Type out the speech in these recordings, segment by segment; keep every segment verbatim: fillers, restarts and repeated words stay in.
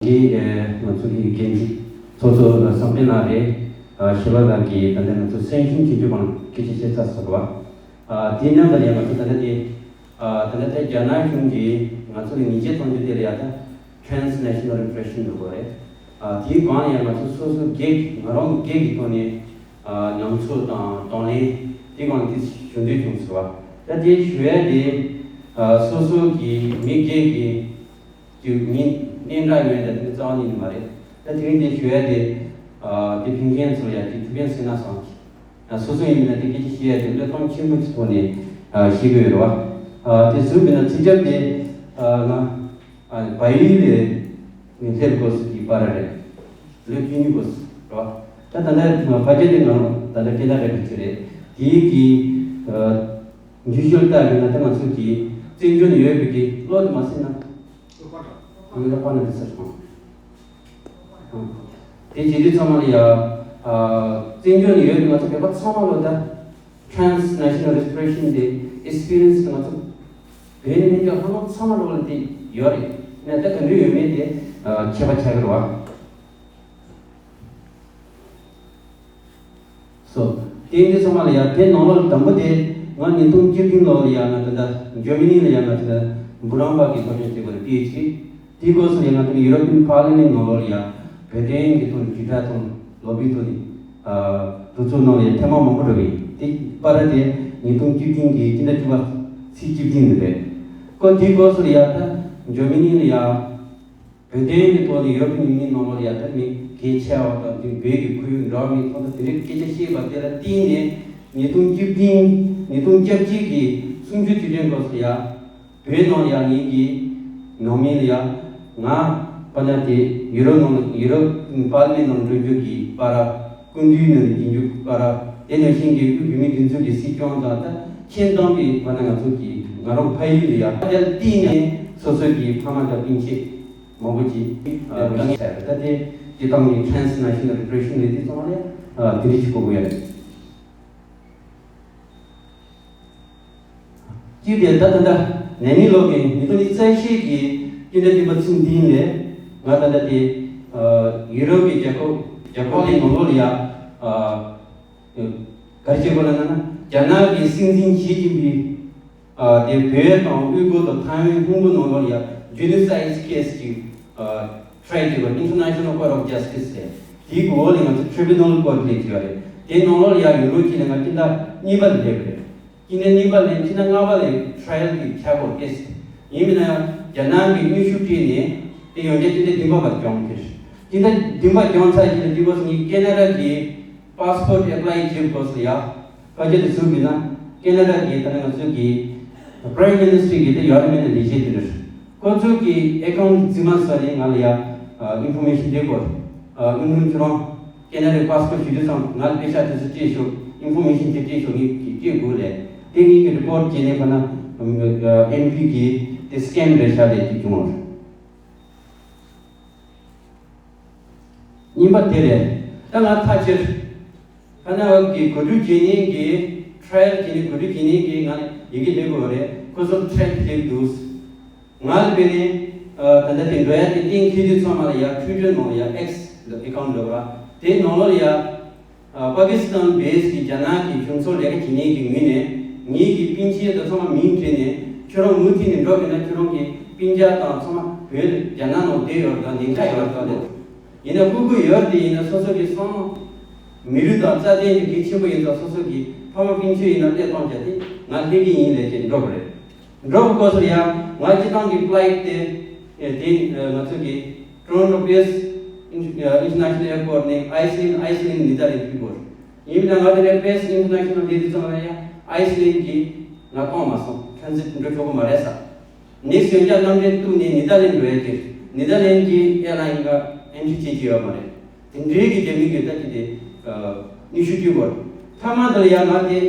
དེ་ང་ཚོ་གི་འགན་འཛིན་ཚོགས་གཙོ་བསམ་གཏན་ལགས་རེད། ཞི་བ་ལགས་ཀྱིས་ད་ལྟ་ང་ཚོ་གསན་ཞུ་བྱེད་རྒྱུ་སྒང་སྐད་ཆ་བཤད་ཚར་སོང་བ། དེ་མཉམ་དུ་ཡང་ང་ཚོ་ད་ལྟ་དེ་ད་ལྟ་དེ་རྒྱ་ནག་གཞུང་གིས་ང་ཚོ་ལ་ཉེས་ཆད་གཏོང་རྒྱུ་དེ་ལ་ཡང་ད་transnational repression འདུག་གོ་རེད། དེའི་སྒང་ལ་ཡང་ང་ཚོ་སོ་སོ་སྒེར་གྱི་ང་རང་སྒེར་གྱི་ཐོག་ནས་ཉམས་ཚོད་དང་གདོང་ལེན་དེ་སྒང་དེ་ཞུ་འདོད་བྱུང་ཟེར་བ། ད་དེ་ཞུ་ཡ་དེ་སོ་སོ་གི་མི་སྒེར་གྱི་དེ་མི་སྙན་གྲགས་ཡོད་ད་དེ་རྩ་བ་ཉིད་ནས་མ་རེད། ད་དེ་རིང་དེ་ཞུ་ཡ་དེ་དེ་ཕན་མཁན་ཚོ་ལ་ཡ་དེ་ཐུགས་ཕན་གསོས་ན་བསམ་གི། སོ་སོ་ཡིན་ན་དེ་སྐད་ཆ་བཤད་ཡ་དེ་བློས་གཏོང་ཆེན་པོ་གི་ཐོག་ནས་བཤད་དགོས་ཡོད་རེད་བ། དེ་བཟོས་པས་ན་ཚིག་རྒྱབ་དེ་ང་བལ་ཡུལ་ལ་སླེབས་དགོས་སུ་གི་པར་རེད། ལོ་བཅུ་གཉིས་དགོས་སུ་རེད་བ། ད་ད་ལྟ་ཕ་སྐད་དེ་ང་ད་ལྟ་སྐད་ཆ་རེད་པ་ཅི་རེད། དེའི་གི་འཇུ་ཤོར་ལྟ་ཡིན་ན་ད་ང་ཚོ་གི་བཙན་བྱོལ་ནས་ཡོད་པའི་གི་བློ་དེ་མ་སྲིད་ན། ཨ་མི་ལ་པ་ན་དེ་ཚར་སོང་། དེ་བྱེད་དུས་ཚང་མ་ལ་ཡ། བཙན་བྱོལ་ནས་ཡོད་པའི་ང་ཚོ་བོད་པ་ཚང་མ་ལོ་ད། transnational repression དེ་experience ང་ཚོ་བོད་ནས་མི་འདྲ་ཧ་ལམ་ཚང་མ་ལོ་ལ་དེ་ཡོད་རེད། ནས་ད་ག་འདྲ་ཡོད་མེད་དེ་ཁྱད་པར་ཆགས་ཀྱི་རེད་བ། སོ། དེ་འདི་ཚང་མ་ལ་ཡ་དེ་ནང་ལོགས་དང་པོ་དེ་ང་ཉིས་སྟོང་བཅུ་བདུན་ལོ་ལ་ཡ་ང་ད་ལྟ་འཇར་མ་ནི་ལ་ཡ་ང་ད་ལྟ་འབུམ་རམས་པ་གི་ཐོབ་ཐང་བྱེད་དགོས་རེད་པི་ཨེཆ་ཌི། དེའི་སྐབས་སུ་ཡ་ང་ད་ཡུ་རོ་པིན་པར་ལི་མེན་ནང་ལོགས་ལ་ཡ་བོད་དོན་གྱི་ཐོག་ནས་དྲིལ་བསྒྲགས་དང་ལོ་བི་ཐོག་ནས་འདུ་ཚོགས་ནང་ལ་ཡ་ཐེངས་མ་མང་པོ་འགྲོ་བས་དེ་པར་དེ་ཉིས་སྟོང་བཅུ་བདུན་གི་སྤྱི་ཟླ་བཅུ་པ་ཚེས་བཅུ་བདུན་ནས་རེད། ཁོ་དེའི་སྐབས་སུ་ལ་ཡ་ད་འཇར་མ་ནི་ལ་ཡ། བོད་དོན་གྱི་ཐོག་ནས་ཡུ་རོབ་ཀྱི་ཡུ་ནི་ཡན་ནང་ལོགས་ལ་ཡ་ད་མི་གལ་ཆེ་བ་དང་དེ་བོད་ཀྱི་ཁོར་ཡུག་འདྲ་བ་མིའི་ཐོག་ལ་དེ་འདྲའི་སྐད་ཆ་བཤད་པ་དེ་ལ་བརྟེན་ནས་ཉིས་སྟོང་བཅུ་བདུན་ཉིས་སྟོང་བཅུ་གཅིག་གི་གསུམ་བཅུ་དུས་དྲན་སྐབས་སུ་ཡ། བོད་ནང་ལ་ཡ་ངེད་ཀྱི་ནང་མི་ལ་ཡ་ང་པ་ན་དེ་ཡུ་རོབ་ནང་ཡུ་རོབ་པར་ལི་མེན་ནང་འགྲོ་རྒྱུ་གི་པར་སྐུ་མདུན་ནང་ནས་འབྱོར་རྒྱུ་པར་དེ་ནང་བཞིན་གྱི་དབུས་བོད་མིའི་སྒྲིག་འཛུགས་ཀྱི་སྲིད་སྐྱོང་དང་ད་ཁྱེད་དང་པའི་པ་ན་ང་ཚོ་གི་ང་རང་ཕ་ཡུལ་ལ་ཡ་དེ་ལ་བརྟེན་ནས་སོ་སོ་གི་ཕ་མ་དང་སྤུན་མཆེད། མང་པོ་ཅིག་ཨ་དཀའ་ངལ་འཕྲད་ད་དེ་དེ་དང་ནི་transnational repression རེད། དེ་ཚང་མ་ལ་ཨ་དེ་འདྲ་ཞིག་གོ་དགོས་ཡ་རེད། གཅིག་དེ་ད་ད་ལྟ་ནད་ནི་ལོག་གི་ཉིས་སྟོང་ཉི་ཤུ་རྩ་བཞི་གི་སྤྱི་ཟླ་བདུན་པ་ཚེས་བདུན་ལས་ང་ད་ལྟ་དེ་ཨ་ཡུ་རོབ་ཀྱི་རྒྱལ་ཁབ་རྒྱལ་ཁབ་ལ་ནང་ལོགས་ལ་ཡ་ཨ་ག་རེ་བྱེད་དགོས་ལབ་ན་རྒྱ་ནག་གི་སྲིད་འཛིན་ཞི་ཅིན་ཕིང་ཨ་དེ་བོད་དང་ཨུ་གུར་དང་ཐའེ་ཝན་ཧུང་གུར་ནང་ལོགས་ལ་ཡ་genocide case ཅིག་ཨ་try བྱེད་པ་International Court of Justice ཟེར་དེའི་གོ་ལ་ང་ཚོ་tribunal court ལས་བྱེད་པ་རེད། དེ་ནང་ལོགས་ལ་ཡ་ཡོད་རོགས་ཅིག་ལ་ང་སྤྱི་ཟླ་གཉིས་པ་ལ་སླེབས་པ་རེད། སྤྱི་ཟླ་གཉིས་པ་ལ་སྤྱི་ཟླ་ལྔ་པ་ལ་trial གི་ཆགས་སྐོར་case ཡིན་མིན་ན་ཡང་རྒྱ་ནག་གི་དངུལ་ཤུགས་སྤྲད་ནས་དེ་ཡོང་རྒྱ་སྤྱི་ཟླ་བདུན་པ་བར་སྦྱོང་གི་རེད། སྤྱི་ཟླ་བདུན་པ་སྦྱོང་ཚར་རྗེས་ལ་འདི་བར་སུ་ངས་ཁེ་ན་ཌ་གི་passport apply བྱེད་དགོས་སོ་ཡ། ཕལ་ཆེར་དུ་གསུངས་པས་ན་ཁེ་ན་ཌ་གི་ད་ནི་ང་ཚོ་གི་Prime Minister གི་དེ་ཡོད་མེད་ལ་ལས་བྱེད་དེ་རེད། ཁོ་ཚོ་གི་account རྫུན་མ་བཟོས་ནས་ང་ལ་ཡ་information དེ་སྐོར་ཨ་ཨུན་ཁུན་ཁྱོད་རང་ཁེ་ན་ཌའི་passport ཞུ་དུས་ཙང་ང་ལ་པེ་ཤག་དེ་ཚོ་སྤྲད་ཤོག information དེ་སྤྲད་ཤོག་ངས་ཀྱི་སྤྲད་དགོས་ལས་དེ་ངས་ཀྱི་report བྱས་ནས་ཕ་ན་ཨེམ་པི་གི་དེ་scam རེད་ཤག་ལས་ཀྱི་བྱུང་བ་རེད། གཉིས་པ་དེ་རེད། ད་ང་ཐག་ཆོད། ཁ་ན་བབ་ཀྱི་གོ་སྒྲིག་བྱེད་མཁན་གྱི་trial བྱེད་མཁན་གོ་སྒྲིག་བྱེད་མཁན་གྱི་ང་ཡི་གེ་སླེབས་དགོས་རེད། ཁོ་ཚོར་track བྱེད་འདུག་ང་ལ་དཔེར་ན་ད་ལྟ་དེ་འགྲོ་ཡ་དེ་གཏན་འཁེལ་དུས་ཚང་མ་ལ་ཡ་Twitter ནང་ལ་ཡ་X account འགྲོ་བ་དེ་ནང་ལོགས་ལ་ཡ་པ་ཀི་སི་ཐན་base གི་རྒྱ་ནག་གི་གཞུང་ཚབ་ལས་ཀ་བྱེད་མཁན་གྱི་ངོས་ནས་ངེད་ཀྱི་སྤུན་མཆེད་དང་ཚང་མ་མིང་བྲིས་ནས་ཁྱོད་རང་མུ་མཐུད་ནས་འགྲོ་དགོས་ན་ཁྱོད་རང་གི་སྤུན་ཀྱག་དང་ཚང་མ་བོད་རྒྱ་ནག་ནང་བསྡད་ཡོད་རེད་དང་ཉེན་ཁ་ཡོད་རེད་དང་ལས། ཡིན་ན་ལྐུགས་ལྐུགས་ཡོད་དེ་ཡིན་ན་སོ་སོ་གི་བསམ་བློ་མི་རུས་དང་རྩ་དོན་གྱི་གལ་ཆེན་པོ་ཡིན་ཙང་སོ་སོ་གི་ཕ་མ་སྤུན་མཆེད་ཡིན་ན་བློས་གཏོང་བྱས་ཏེ་ང་སླེབས་ཀྱི་ཡིན་ལས་ཀྱི་འགྲོ་དགོས་རེད། འགྲོ་དགོས་སྐབས་སུ་ཡང་ང་སྤྱི་བཏང་གི་flight དེ་དེ་ང་ཚོ་གི་Toronto Pearse International Airport ནས་Iceland Iceland ནི་ད་ལན་ཕུལ་དགོས་རེད། ཡིན་ན་ང་དེ་ནས་Pearse International སླེབས་དུས་ཙམ་ལ་ཡང་Iceland གི་ང་གཏོང་མ་སོང་། transit འགྲོ་ཆོག་གི་མ་རེད་ས། next ཡོན་ཆབ་རྣམ་འདྲེན་བཏུགས་ནས་ནི་ད་ལན་འགྲོ་ཡ་དེ་ནི་ད་ལན་གྱི་airline ལ་entry བྱེད་ཀྱི་ཡོད་མ་རེད། དེ་འདྲའི་གི་རྒྱ་མི་གི་ལྟ་ཅི་དེ་ནུས་ཤུགས་སྤྲད་དགོས། མཐའ་མ་དེ་ལ་ཡང་ང་དེ་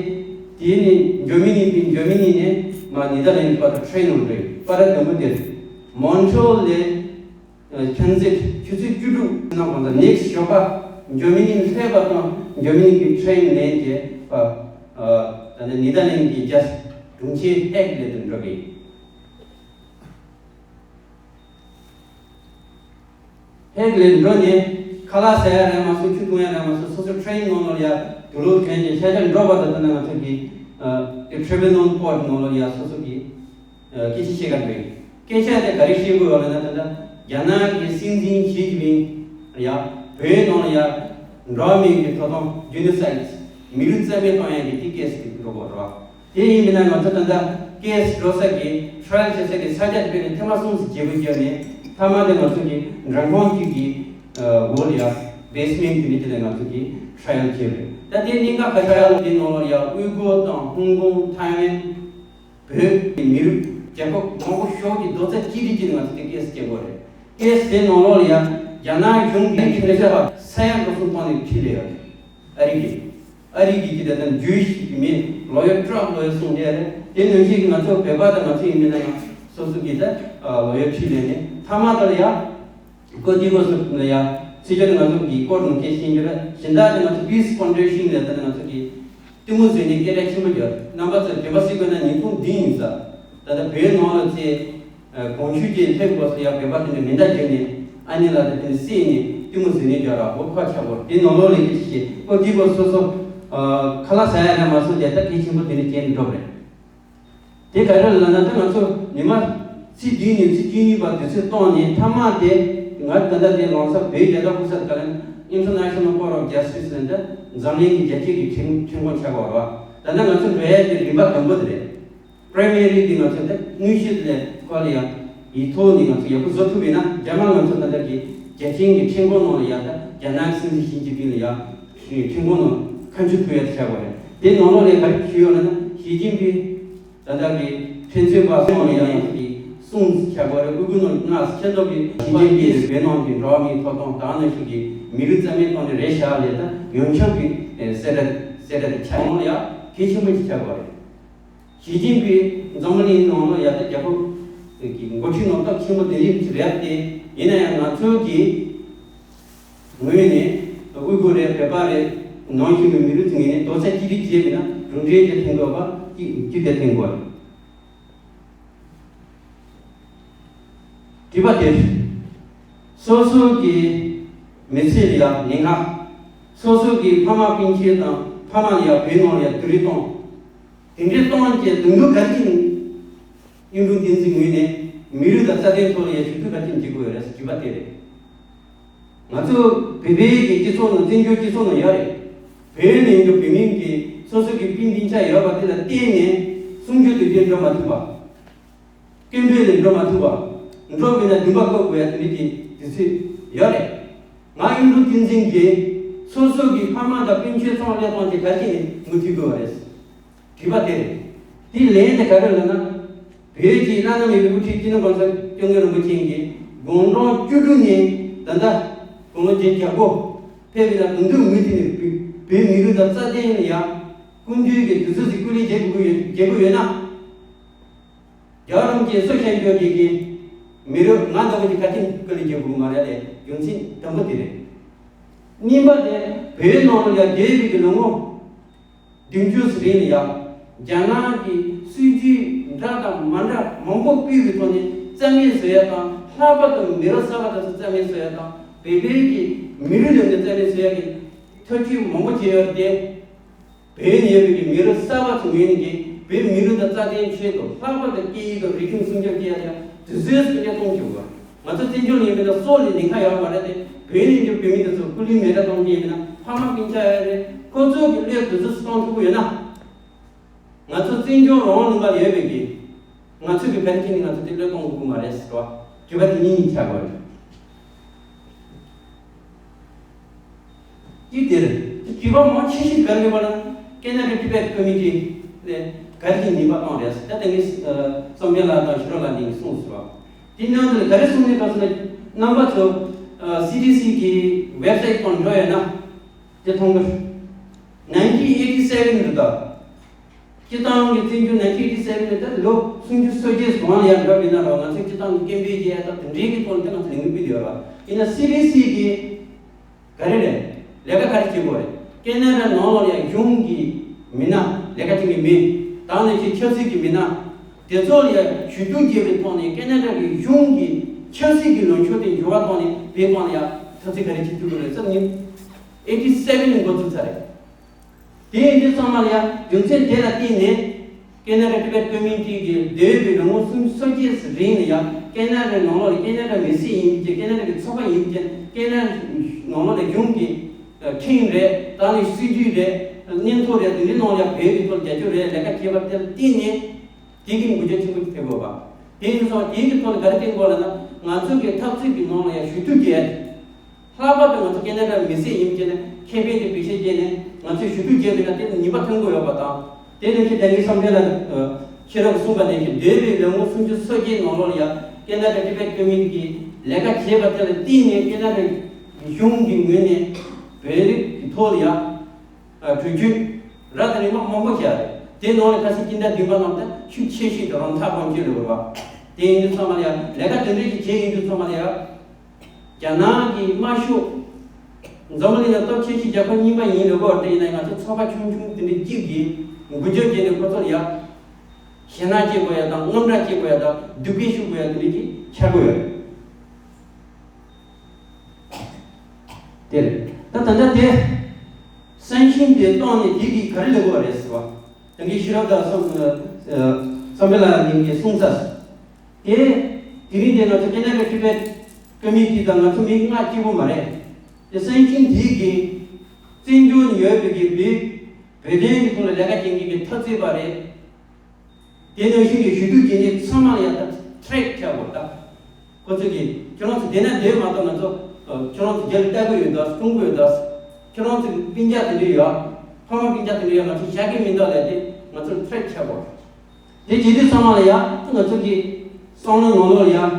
དེ་ནི་འཇར་མ་ནི་དེ་འཇར་མ་ནི་ནས་ང་ནི་ད་ལན་བར་དུ་train ནང་འགྲོ་ཡི་པར་དུམ་བུ་དེ་Montreal ལས་transit ཆུ་ཚོད་བཅུ་དྲུག་ནང་གང་ཟག་next ཞོགས་པ་འཇར་མ་ནི་སླེབས་པ་དང་འཇར་མ་ནི་གི་train ལེན་གྱི་པ་ད་ནི་ནི་ད་ལན་གྱི་just དྲུང་ཆེ་ཧེག་ལས་དུ་འགྲོ་གི། ཧེག་ལ་འགྲོ་ནས་ཁ་ལག་ཟ་ཡ་རག་མ་སོང་། ཆུ་འཐུང་ཡ་རག་མ་སོང་། སོ་སོ་ཊེ་རེན་ནང་ལ་ཡ་དུག་ལོག་ཐོན་ནས་ཤ་ཆ་འགྲོ་བ་དང་། ད་ནི་ང་ཚོ་གི་ཨ་དེ་ཊེར་མི་ནལ་པོར་ཊི་ནང་ལ་ཡ་སོ་སོ་གི་ཨ་སྐད་ཆ་བཤད་ག་འགྲོ་ཡིན། སྐད་ཆ་དེ་ག་རེ་བཤད་དགོས་ཡོད་ལབ་ན། ད་ལྟ་རྒྱ་ནག་གི་སྲིད་འཛིན་ཞི་ཅིན་ཕིང་ཡ་བོད་ནང་ལ་ཡ་འགྲོ་བ་མིའི་གི་ཐོབ་ཐང་ཇེ་ནོ་སའིཌ་མི་རིགས་རྩ་མེད་གཏོང་ཡ་གི་དེ་ཀེ་སི་དེ་འགྲོ་དགོས་རེད་བ། དེ་ཡིན་མིན་ན་ང་ཚོ་ད་ལྟ་ཀེ་སི་འགྲོ་ས་གི་ཊ་ར་ཡལ་བྱེད་ས་གི་ས་ཆ་དེ་བས་ནས་ཐེངས་མ་གསུམ་ཙམ་བརྗེ་པོ་བརྒྱབ་ནས། མཐའ་མ་དེ་ང་ཚོ་གི་མགྲོན་ཁང་གཅིག་གི་འོག་ལ་ཡ་བེ་སི་མེན་ཊི་དེ་ནས་དེ་ནས་ང་ཚོ་གི་ཊ་ར་ཡལ་བྱས་རེད། ད་དེ་གཉིས་ཀ་ག་ཊ་ར་ཡལ་དེ་ནང་ལ་ཡ་ཝུའི་གུར་དང་ཧོང་ཀོང་ཐའེ་ཝན་བོད་ཀྱི་མི་རིགས་རྒྱལ་ཁབ་མང་པོ་ཤོག་གི་རྡོག་རྩ་གཅིག་སྒྲིལ་གྱིས་ང་ཚོ་དེ་ཀེ་སི་བྱེད་དགོས་རེད། ཀེ་སི་དེ་ནང་ལོགས་ལ་ཡ་རྒྱ་ནག་གཞུང་གིས་ཁྱིམ་ཚང་ས་ཡ་འགྲོ་སོང་བཏང་ནས་ཁྲིད་ལས་ཡོད་རེད། ཨ་རི་གིས། ཨ་རི་གིས་ཀྱི་དེ་དང་ཇུའི་ཤི་གི་མི་ལོ་ཡར་ཊམ་ལོ་ཡར་གསུང་བསྡད་རེད། དེ་ནང་བཞིན་གྱི་ང་ཚོ་བོད་པ་དང་ང་ཚོ་ཡིན་མིན་ན་ཡང་སོ་སོ་གིས་ད་ལོ་ཡར་ཁྲིད་ལས་ནས་མཐའ་མ་དེ་ལ་ཡ། ཀོ་ཏི་གོ་སོ་ལ་ཡ་ཚིག་སྦྱོར་ང་ཚོ་གི་སྐོར་ནང་སྐད་ཤེས་རྒྱུ་རེད། གཞན་དག་དེ་ང་ཚོ་པིས་ཕའུན་ཌེ་ཤན་ལ་ད་ང་ཚོ་གི་གཏི་མུག་བཟོས་ནས་སྐད་གྲགས་ཆེན་པོ་རྒྱབ། རྣམ་པ་ཚོས་བོད་པ་སྲིད་དགོས་ན་ཉིས་སྟོང་བདུན་ཡིན་ས། ད་ལྟ་བོད་ནང་ལ་ཚེ་གོང་ཞུས་ཀྱི་ལྷེབ་སྐོར་སུ་ཡ་བོད་པ་དེ་འདྲ་མེ་མདའ་བརྒྱབ་ནས་ཨ་ནི་ལ་དེ་དེ་ནས་བསད་ནས་གཏི་མུག་བཟོས་ནས་རྒྱབ་ར་བོ་ཁ་ཆག་གོ། དེ་ནང་ལོགས་ལ་ཡི་གེ་ཤེས་ཀོ་ཏི་གོ་སོ་སོ་ཁ་ལག་ཟ་ཡ་ར་མ་སོང་། དེ་ལྟ་གལ་ཆེན་པོ་དེ་འདྲ་བྱས་ནས་འགྲོ་བ་རེད། དེ་ག་རེ་ལབ་ན། ད་ང་ཚོ་ཉི་མ་ཚེས་བདུན་ནས་ཚེས་བཅུ་གཉིས་བར་དུས་ཚོད་བཏང་ནས་མཐའ་མ་དེ་ང་ད་ལྟ་དེ་ལོང་ས་བོད་རྒྱལ་དར་ཕུབ་ས་ག་ལ་International Court of Justice ལ་འདི་འཛམ་གླིང་གི་རྒྱལ་སྤྱི་གི་ཁྲིམས་ཁྲིམས་ཁང་ཆགས་པ་རེད་བ། ད་ལྟ་ང་ཚོ་འགྲོ་ཡ་དེ་རིམ་པ་དང་པོ་དེ་རེད། པྲའི་མེ་རི་དེ་ང་ཚོ་ད་དངོས་གཞི་ལས་ཁོ་ལ་ཡ་ཡིག་ཐོག་ནས་ང་ཚོ་ཡག་པོ་བཟོ་ཐུབ་ཡིན་ན། རྒྱ་ནག་ང་ཚོ་ད་ལྟ་གི་རྒྱལ་སྤྱིའི་གི་ཁྲིམས་ཁང་ནང་ལ་ཡ་ད་རྒྱ་ནག་སྲིད་འཛིན་ཞི་ཅིན་ཕིང་ལ་ཡ་ཁྲིམས་ཁང་ནང་ཁ་མཆུ་ཐུག་ཡ་ཆགས་པ་རེད། དེ་ནང་ལོགས་ལ་ག་རེ་ཞུས་ཡོད་ལབ་ན། ཞི་ཅིན་ཕིང་ད་ལྟ་གི་ཁྲིམས་རྩོད་པ་སོང་ལ་ཡང་ཡང་གི་གསུང་བྱ་དགོས་རེད། ཨུ་གུ་ནང་ང་ཁྱེད་ཚོ་གི་ཞི་ཅིན་ཕིང་བོད་ནང་གི་འགྲོ་བ་མིའི་ཐོབ་ཐང་དང་ནང་བཞིན་གྱི་མི་རིགས་རྩ་མེད་གཏོང་ནི་རེད་བཞག་ལས། ད་ཡོངས་ཁྱབ་ཀྱི་གསལ་བསྒྲགས་གསལ་བསྒྲགས་དེ་ཆགས་ཡོང་ལ་ཡང་གལ་ཆེན་པོ་ཞིག་ཆགས་དགོས་རེད། ཞི་ཅིན་ཕིང་འཛམ་བུ་གླིང་ནང་ལ་ཡ་ད་རྒྱལ་ཁབ་ཀྱི་འགོ་ཁྲིད་ནང་སྟབས་ཆེན་པོ་དེ་རིགས་ཅིག་རེད་དེ། ཡིན་ན་ཡང་ང་ཚོ་གི་ངོས་ནས་ཨུ་གུར་རེད། བོད་པ་རེད། ནང་བཞིན་གྱི་མི་རིགས་ཚོའི་ངོས་ནས་རྡོག་རྩ་གཅིག་སྒྲིལ་བྱས་པ་ཡིན་ན་གྲུབ་འབྲས་ཅིག་ཐོན་དགོས་པ་ཅིག་ཅིག་དེ་ཐོན་དགོས་རེད། དྲི་བ་དེ། སོ་སོ་གི་མི་ཚེ་ལ་ཡ་ཉེན་ཁ། སོ་སོ་གི་ཕ་མ་སྤུན་མཆེད་དང་ཕ་མ་ལ་ཡ་བོད་ནང་ལ་ཡ་དུག་རིགས་གཏོང་། དེ་འདྲའི་གཏོང་བྱས་དུག་མྱུར་ག་རེ་བྱས་ནས་གཡུང་དྲུང་བསྟན་འཛིན་ངོས་ནས་མི་རིགས་དང་རྩ་དོན་ཐོག་ལ་ཡ་ཞུ་གཏུག་ག་རེ་བྱས་ནས་བྱེད་དགོས་ཡོད་རེད་ཟེར་དྲི་བ་དེ་རེད། ང་ཚོ་བོད་པའི་གི་སྤྱི་ཚོགས་ནང་བཙན་བྱོལ་སྤྱི་ཚོགས་ནང་ཡོད་རེད། བོད་ནས་ཡིན་ཀྱང་བོད་མིའི་གི་སོ་སོ་གི་སྤུན་སྤུན་ཆ་ཡོད་པ་དེ་ལ་བརྟེན་ནས་གསུང་ཆོས་དུས་དེ་འགྲོ་མ་ཐུབ་པ། སྐད་འབོད་ལ་འགྲོ་མ་ཐུབ་པ། འགྲོ་དགོས་ན་འདུན་པ་བསྐོ་དགོས་ཡ་དེ་འདྲའི་གི་དུས་ཚོད་ཡོད་རེད། ང་གཡུང་དྲུང་བསྟན་འཛིན་གྱིས་སོ་སོ་གི་ཕ་མ་དང་སྤུན་མཆེད་ཚང་མ་སླེབས་གཏོང་བྱེད་ག་རེ་བྱས་ནས་མུ་མཐུད་དགོས་པ་རེད། དྲི་བ་དེ་རེད། དེའི་ལན་དེ་ག་རེ་ལབ་ན། བོད་ཀྱི་བླ་ན་མེད་པའི་དབུ་ཁྲིད་སྤྱི་ནོར་༸གོང་ས་༸སྐྱབས་མགོན་རིན་པོ་ཆེ་གིས་དགུང་གྲངས་བཅུ་དྲུག་ནས་ད་ལྟ་དགུང་ལོ་བརྒྱད་ཅུ་གྱ་དགུ་ཕེབས་པའི་ནང་དུང་དུང་མུ་མཐུད་ནས་བོད་མི་རིགས་དང་རྩ་དོན་ལ་ཡ་ཀུན་འདུས་ཀྱི་དུས་ཚོད་ཅིག་སྐུ་ལས་བརྗེ་དགོས་ཀྱི་ཡོད་བརྗེ་དགོས་ཡོད་ན། རྒྱལ་བ་རིན་པོ་ཆེ་སུ་བཤད་རྒྱུ་དེ་གི་མི་རབས་ང་ལྟ་བུ་ཅིག་ག་དུས་སྐུ་ལས་བརྗེ་དགོས་མ་རེད་དེ་རྒྱུ་མཚན་དང་པོ་དེ་རེད། གཉིས་པ་དེ་བོད་ནང་ལ་ཡ་འདས་པའི་གི་ལོ་ངོ་བདུན་ཅུ་ཙམ་རིང་ལ་ཡ་རྒྱ་ནག་གི་སྲིད་ཇུས་འདྲ་དང་མ་འདྲ་མང་པོ་སྤེལ་བའི་ཐོག་ནས་རྩ་མེད་བཟོ་ཡ་དང་། ལྷག་པར་དུ་མི་རབས་གསར་པ་དེ་ཚོ་རྩ་མེད་བཟོ་ཡ་དང་། བོད་པའི་གི་མི་རིགས་ལས་ཀྱི་རྩ་མེད་བཟོ་ཡ་གི་ཐབས་ཇུས་མང་པོ་བྱས་ཡོད་རེད་དེ། བོད་ནས་ཡོད་པའི་གི་མི་རབས་གསར་པ་ཚོ་ངོས་ནས་ཀྱི་བོད་མི་རིགས་དང་རྩ་དོན་ཆེད་དུ་ལྷག་པར་དུ་སྐད་ཡིག་དང་རིག་གཞུང་སྲུང་སྐྱོབ་བྱེད་ཡ་དེ་དུས་ཚོད་སུ་གནས་སྟངས་བྱུང་བ། ང་ཚོ་བཙན་བྱོལ་ནས་ཡིན་པ་ན་སྲོག་ལས་ཉེན་ཁ་ཡོད་མ་རེད་དེ། བོད་ནས་ཀྱི་བོད་མི་དེ་ཚོ་སྐུ་ལུས་མེ་མདའ་གཏོང་གི་ཡིན་ན་ཕ་མ་སྤུན་ཆ་ཡོད་རེད། ཁོ་ཚོ་གི་བློས་དུས་ཚོད་སུ་གཏོང་ཐུབ་ཀྱི་ཡོད་ན། ང་ཚོ་བཙན་བྱོལ་རང་དབང་ལུང་པ་ལ་ཡོད་པའི་གི་ང་ཚོ་གི་བོད་ཀྱི་ནི་ང་ཚོ་དེ་བློས་གཏོང་དགོས་ཀྱི་མ་རེད་ཟེར་བ། དྲི་བ་དེ་གཉིས་གཉིས་ཆགས་པ་རེད། དེ་དེར་དྲི་བ་མང་ཆེ་ཤོས་ག་རེ་རེད་པ་ལ། ཀེ་ན་ཌ་ཊི་བེཊ་ཀོ་མི་ཊི་ནས་ག་རེ་གྱི་ཉེས་པ་བཏང་རེད་ཟེར། ད་དེ་ངས་བསམ་ཡས་ལགས་དང་ཞུ་རོགས་ལགས་འདི་གཉིས་གསུངས་ཟེར་བ། དེ་ནང་དུ་ག་རེ་གསུངས་ནས་བཏང་ཟེར་ན། རྣམ་པ་ཚོ་སི་ཌི་སི་གི་ཝེབ་སའིཊ་སྟེང་འགྲོ་ཡོད་ན་དེ་མཐོང་གི། nineteen eighty seven རེད་ད། སྤྱི་བཏང་གི་བཙན་བྱོལ་nineteen eighty seven ནས་ད་ལོ་སུམ་ཅུ་སོ་བརྒྱད་སོང་ལ་ཡར་འགྲོ་བ་ཡིན་ན་རོ། ང་ཚོའི་སྤྱི་བཏང་གི་སྐད་འབོད་རྒྱག་ཡ་ད་དེ་འདྲའི་གི་ཐོག་ནས་ད་ང་ཚོ་ལས་འགུལ་སྤེལ་ཡོད་ར། ཡིན་ན་སི་ཌི་སི་གི་ག་རེ་རེད། ལས་ཀ་ག་རེ་བྱེད་དགོས་རེད། ཀེ་ན་ཌ་ནང་ལོགས་ལ་ཡ་གཞུང་གི་མི་སྣ་ལས་ཀ་བྱེད་མཁན་མི་དང་ནས་ཀྱི་ཆབ་སྲིད་ཀྱི་མི་སྣ་དེ་ཚོ་ལ་ཡ་ཞུ་གཏུག་བྱས་པའི་ཐོག་ནས་ཀེ་ན་ཌ་གི་གཞུང་གི་ ཆབ་སྲིད་ཀྱི་ལངས་ཕྱོགས་དེ་འགྱུར་བ་བཏང་ནས་བོད་སྒང་ལ་ཡང་འཐབ་རྩོད་ག་རེ་བྱེད་ཐུབ་ཀྱི་རེད་ཟེར་ནས་ཨེ་ཊི་སེ་ཝེན་ནས་འགོ་བཙུགས་ཚར་རེད། དེ་ཡིན་དུས་ཚང་མ་ལ་ཡང་རྒྱུ་མཚན་དེ་ལ་བརྟེན་ནས་ཀེ་ན་ཌ་ཊི་བེཊ་ཀོ་མིའུ་ནི་ཊི་གི་འདས་པའི་ལོ་ངོ་སུམ་ཅུ་སོ་བརྒྱད་རིང་ལ་ཡང་ཀེ་ན་ཌ་ནང་ལོགས་ལ་ཀེ་ན་ཌ་མི་སེར་ཡིན་པའི་ཀེ་ན་ཌ་གི་ཚོགས་པ་ཡིན་པའི་ཀེ་ན་ཌ་ནང་ལོགས་ལ་གཞུང་གི་ཁྲིམས་རེད། ད་ནི་སྲིད་ཇུས་རེད། སྙན་ཐོ་རེད། དེ་འདྲའི་ནང་ལ་ཡང་བོད་ཀྱི་ཐོག་རྒྱབ་སྐྱོར་རེད། ལས་ཀ་བྱས་པ་དེ་ལ་བརྟེན་ནས། དེ་གིན་འགུལ་སྐྱོད་ཆེན་པོ་ཞིག་ཐེབས་དགོས་པ། དེ་ཡིན་སོང་དེ་གི་ཐོག་ནས་ག་རེ་བསྟན་དགོས་ལབ་ན། ང་ཚོ་གི་འཐབ་རྩོད་ཀྱི་ནང་ལ་ཡང་ཞུ་གཏུག་བྱས། ལྷག་པར་དུ་ང་ཚོ་ཀེ་ན་ཌ་མི་སེར་ཡིན་པ་བྱས་ནས་ཁེ་ཕན་དེ་བེད་སྤྱོད་བྱས་ནས་ང་ཚོས་ཞུ་གཏུག་བྱས་པ་ཡིན་ན་དེ་ནི་ནུས་པ་ཐོན་གྱི་ཡོད་པ་དང་། དེ་ནང་བཞིན་དེ་ངའི་བསམ་འཆར་ལ་ཤེས་རབ་གསུངས་པ་ནང་བཞིན་འདས་པའི་ལོ་ངོ་སུམ་ཅུ་སོ་བརྒྱད་ནང་ལོགས་ལ་ཡང་ཀེ་ན་ཌ་ཊི་བེཊ་ཀོ་མིའུ་ནི་ཊི་གིས་ལས་ཀ་བྱས་པ་དེ་ལ་བརྟེན་ནས་ཀེ་ན་ཌ་གཞུང་གི་ངོས་ནས་བོད་རིགས་ཀྱི་ཐོག་ལ་ཡང་གྲོས་ཆོད་རབ་དང་རིམ་པ་མང་པོ་བཞག་རེད། དེ་ནང་ལ་ཁ་སང་སྤྱི་ཟླ་བདུན་པ་ནང་ལ་ཤུགས་ཆེ་ཤོས་དེ་རང་འཐབ་དབང་སྒྱུར་རེད་བ། དེ་ཡིན་དུས་ཚང་མ་ལ་ཡང་ལས་ཀ་དེ་འདྲས་ཀྱི་བྱས་ཡིན་དུས་ཚང་མ་ལ་ཡང་རྒྱ་ནག་གི་དམར་ཤོག་འཛམ་བུ་གླིང་ལ་སྟོབས་ཆེ་ཤོས་རྒྱལ་ཁབ་གཉིས་པ་ཡིན་ལབ་དགོས་པ་དེ་ཡིན་ན་ང་ཚོ་ཚོགས་པ་ཆུང་ཆུང་དེ་འདྲས་གཅིག་གིས་འགུལ་སྐྱོད་བྱས་ནས་ཁོ་ཚོ་ལ་ཡང་ཞེད་སྣང་སྐྱེ་དགོས་ཡ་དང་། དངངས་སྐྲག་སྐྱེ་དགོས་ཡ་དང་། སྡུག་སྐད་ཤོར་དགོས་ཡ་དེ་འདྲས་ཀྱི་ཆགས་ཀྱི་ཡོད་རེད། དེ་རེད། ད་ད་ལྟ་དེ་སང་ཞིང་དེ་བཏང་ནས་དེ་གིས་ག་རེ་ལས་དགོས་པ་རེད་ཟེར་བ། ད་གིན་ཤེས་རབ་དང་བསམ་བསམ་འཕེལ་ལགས་གཉིས་ཀྱིས་གསུངས་ཚར། དེ་དེ་རིང་དེ་ང་ཚོ་ཀེ་ན་ཌ་ཊི་བེཊ་ཀོ་མིའུ་ནི་ཊི་དང་ང་ཚོ་མི་ལྔ་གཅིག་པོ་མ་རེད། དེ་སང་ཞིང་དེ་གིས་བཙན་བྱོལ་ནང་ཡོད་པའི་གི་བོད་བོད་དོན་གྱི་ཐོག་ལ་ལས་ཀ་བྱེད་མཁན་གྱི་འཐབ་རྩོད་པ་རེད། དེ་ནང་བཞིན་གྱི་ཞུ་གཏུག་བྱེད་མཁན་ཚང་མ་ལ་ཡང་ད་ཐེ་རེཊ་ཆགས་དགོས་ད། ཁོ་ཚོ་གིས་ཁྱོད་རང་ཚོ་བསྡད་ན་བསྡད་མ་གཏོགས་ང་ཚོ་ཁྱོད་རང་ཚོ་རྒྱལ་ལ་ལྟ་གི་ཡོད་ད། སྲུང་གི་ཡོད་ད། ཁྱོད་རང་ཚོ་སྤུན་ཀྱག་དེ་འདྲ་ཡོད། ཕ་མ་སྤུན་ཀྱག་དེ་འདྲ་ཡོད། ང་ཚོ་བཞག་གི་མི་འདུག་ལབ་དེ་ང་ཚོར་ཐེ་རེཊ་ཆགས་དགོས། དེ་བྱེད་དུས་ཚང་མ་ལ་ཡང་ང་ཚོ་གི་བསམ་བློ་ནང་ལོགས་ལ་ཡང་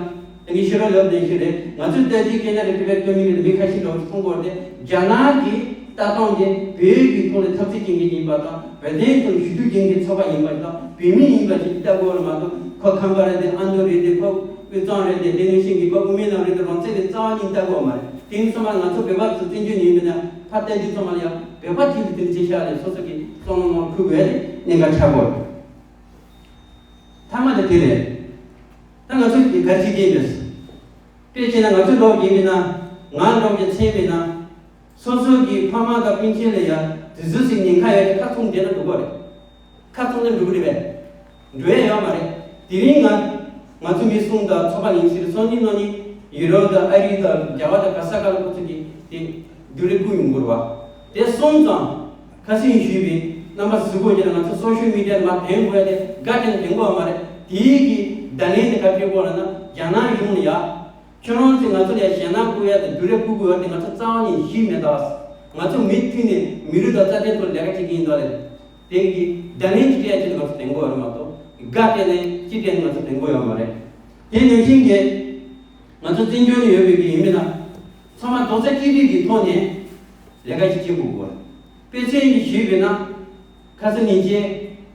དེ་གི་ཤེས་རབ་ལབ་ནས་ཤེས་རེད། ང་ཚོའི་ལྟ་ཅི་ཀེ་ན་ཌ་ཊི་བེཊ་ཀོ་མིའུ་ནི་ཊི་མི་ཁ་ཤས་ལ་མཐོང་གི་ཡོད་དེ། རྒྱ་ནག་གི་ལྟ་སྟངས་དེ་བོད་ཀྱི་ཐོག་ལ་འཐབ་རྩོད་བྱེད་མཁན་ཡིན་པ་དང་། བོད་དོན་ཐོག་ཞུ་གཏུག་བྱེད་མཁན་ཚོགས་པ་ཡིན་པ་དང་། བོད་མི་ཡིན་པ་ཞིག་ལྟ་དགོས་པ་མ་གཏོགས། ཁོ་ཁམས་པ་རེད་དེ། ཨ་མདོ་རེད་དེ། ཁོ་དབུས་གཙང་རེད་དེ། དེ་ནང་བཞིན་གྱི་ཁོ་དབུ་མའི་ལམ་རེད་དེ། རང་བཙན་རེད། རྩ་བ་ཉིད་ལྟ་དགོས་པ་མ་རེད། དེ་ནི་ཚང་མ་ང་ཚོ་བོད་པ་ཚོ་བཙན་བྱོལ་ནང་ཡིན་པ་ན་ཕར་ལྟ་དུས་ཚང་མ་ལ་ཡང་བོད་པ་གཅིག་ལ་དེ་འདྲ་བྱས་ཤག་ལས་སོ་སོ་གི་བསམ་བློ་ནང་འཁུར་དགོས་ཡ་དེ་གནད་འགག་ཆགས་དགོས། མཐའ་མ་དེ་དེ་རེད། ད་ང་ཚོ་གི་ག་རེ་བྱེད་ཀྱི་ཡིན་པས། དཔེ་བྱས་ན་ང་ཚོ་འགྲོ་གི་མིན་ན། ང་འགྲོ་གི་ཚེ་མིན་ན། སོ་སོ་གི་ཕ་མ་དང་སྤུན་མཆེད་ལ་ཡ་དུས་ཚོད་ཅིག་ཉེན་ཁ་ཡོད་དེ་ཁ་ཚུམས་བསྡད་ན་འགྲོ་གི་རེད། ཁ་ཚུམས་ན་འགྲོ་གི་རེད་པས། འགྲོ་ཡ་ཡོད་མ་རེད། དེ་རིང་ང་ང་ཚོ་མི་གསུམ་དང་ཚོགས་པ་ཉི་ཤུ་རེ་སོང་ཉིན་ནང་ནི་ཡུ་རོབ་དང་ཨ་རི་དང་རྒྱ་གར་དང་ག་ས་ག་ལ་ཁོ་ཚོ་གི་དེ་བསྡུར་རེ་བསྐུལ་ཡོང་གི་རེད་བ། དེ་སོང་ཙང་ཁ་སང་ཞུས་པའི་རྣམ་པ་གཟིགས་དགོས་ཀྱི་ན། ང་ཚོ་སོ་ཤལ་མི་ཌི་ཡ་ལ་མར་འཐེན་དགོས་ཡ་དེ་དགའ་སྤྲོ་འཐེན་དགོས་པ་མ་རེད། དེའི་གི་བརྡ་ལན་དེ་ག་རེ་སྤྲད་དགོས་ལབ་ན། རྒྱ་ནག་གཞུང་ལ་ཡ། ཁྱོད་རང་ཚོས་ང་ཚོ་ལ་ཡ་ཞེད་སྣང་བསྐུལ་ཡ་དང་བསྡུར་རེ་བསྐུལ་དགོས་ཡ་དེ་ང་ཚོ་རྩ་བ་ནས་ཞུས་མེད་ད། ང་ཚོ་མུ་མཐུད་ནས་མི་རིགས་དང་རྩ་དོན་ཐོག་ལས་ཀ་བྱེད་ཀྱི་ཡིན་ད་ལབ། དེ་གི་བརྡ་ལན་ཅིག་སྤྲད་ཡ་ཅིག་ང་ཚོ་འཐེན་དགོས་ཡོད་མ་གཏོགས། དགའ་སྤྲོ་ནས་ཅིག་སྤྲད་ནས་ང་ཚོ་འཐེན་དགོས་ཡོད་མ་རེད། དེ་ནང་བཞིན་གྱི་ང་ཚོ་བཙན་བྱོལ་ནང་ཡོད་པའི་གི་ཡིན་མིན་ན། ཚང་མ་རྡོག་རྩ་གཅིག་སྒྲིལ་གྱི་ཐོག་ནས་ལས་ཀ་ཅིག་བྱེད་དགོས་གི་རེད། དཔེ་མཚོན་ཅིག་ཞུས་པ་ཡིན་ན། ཁ་སང་ཉིན་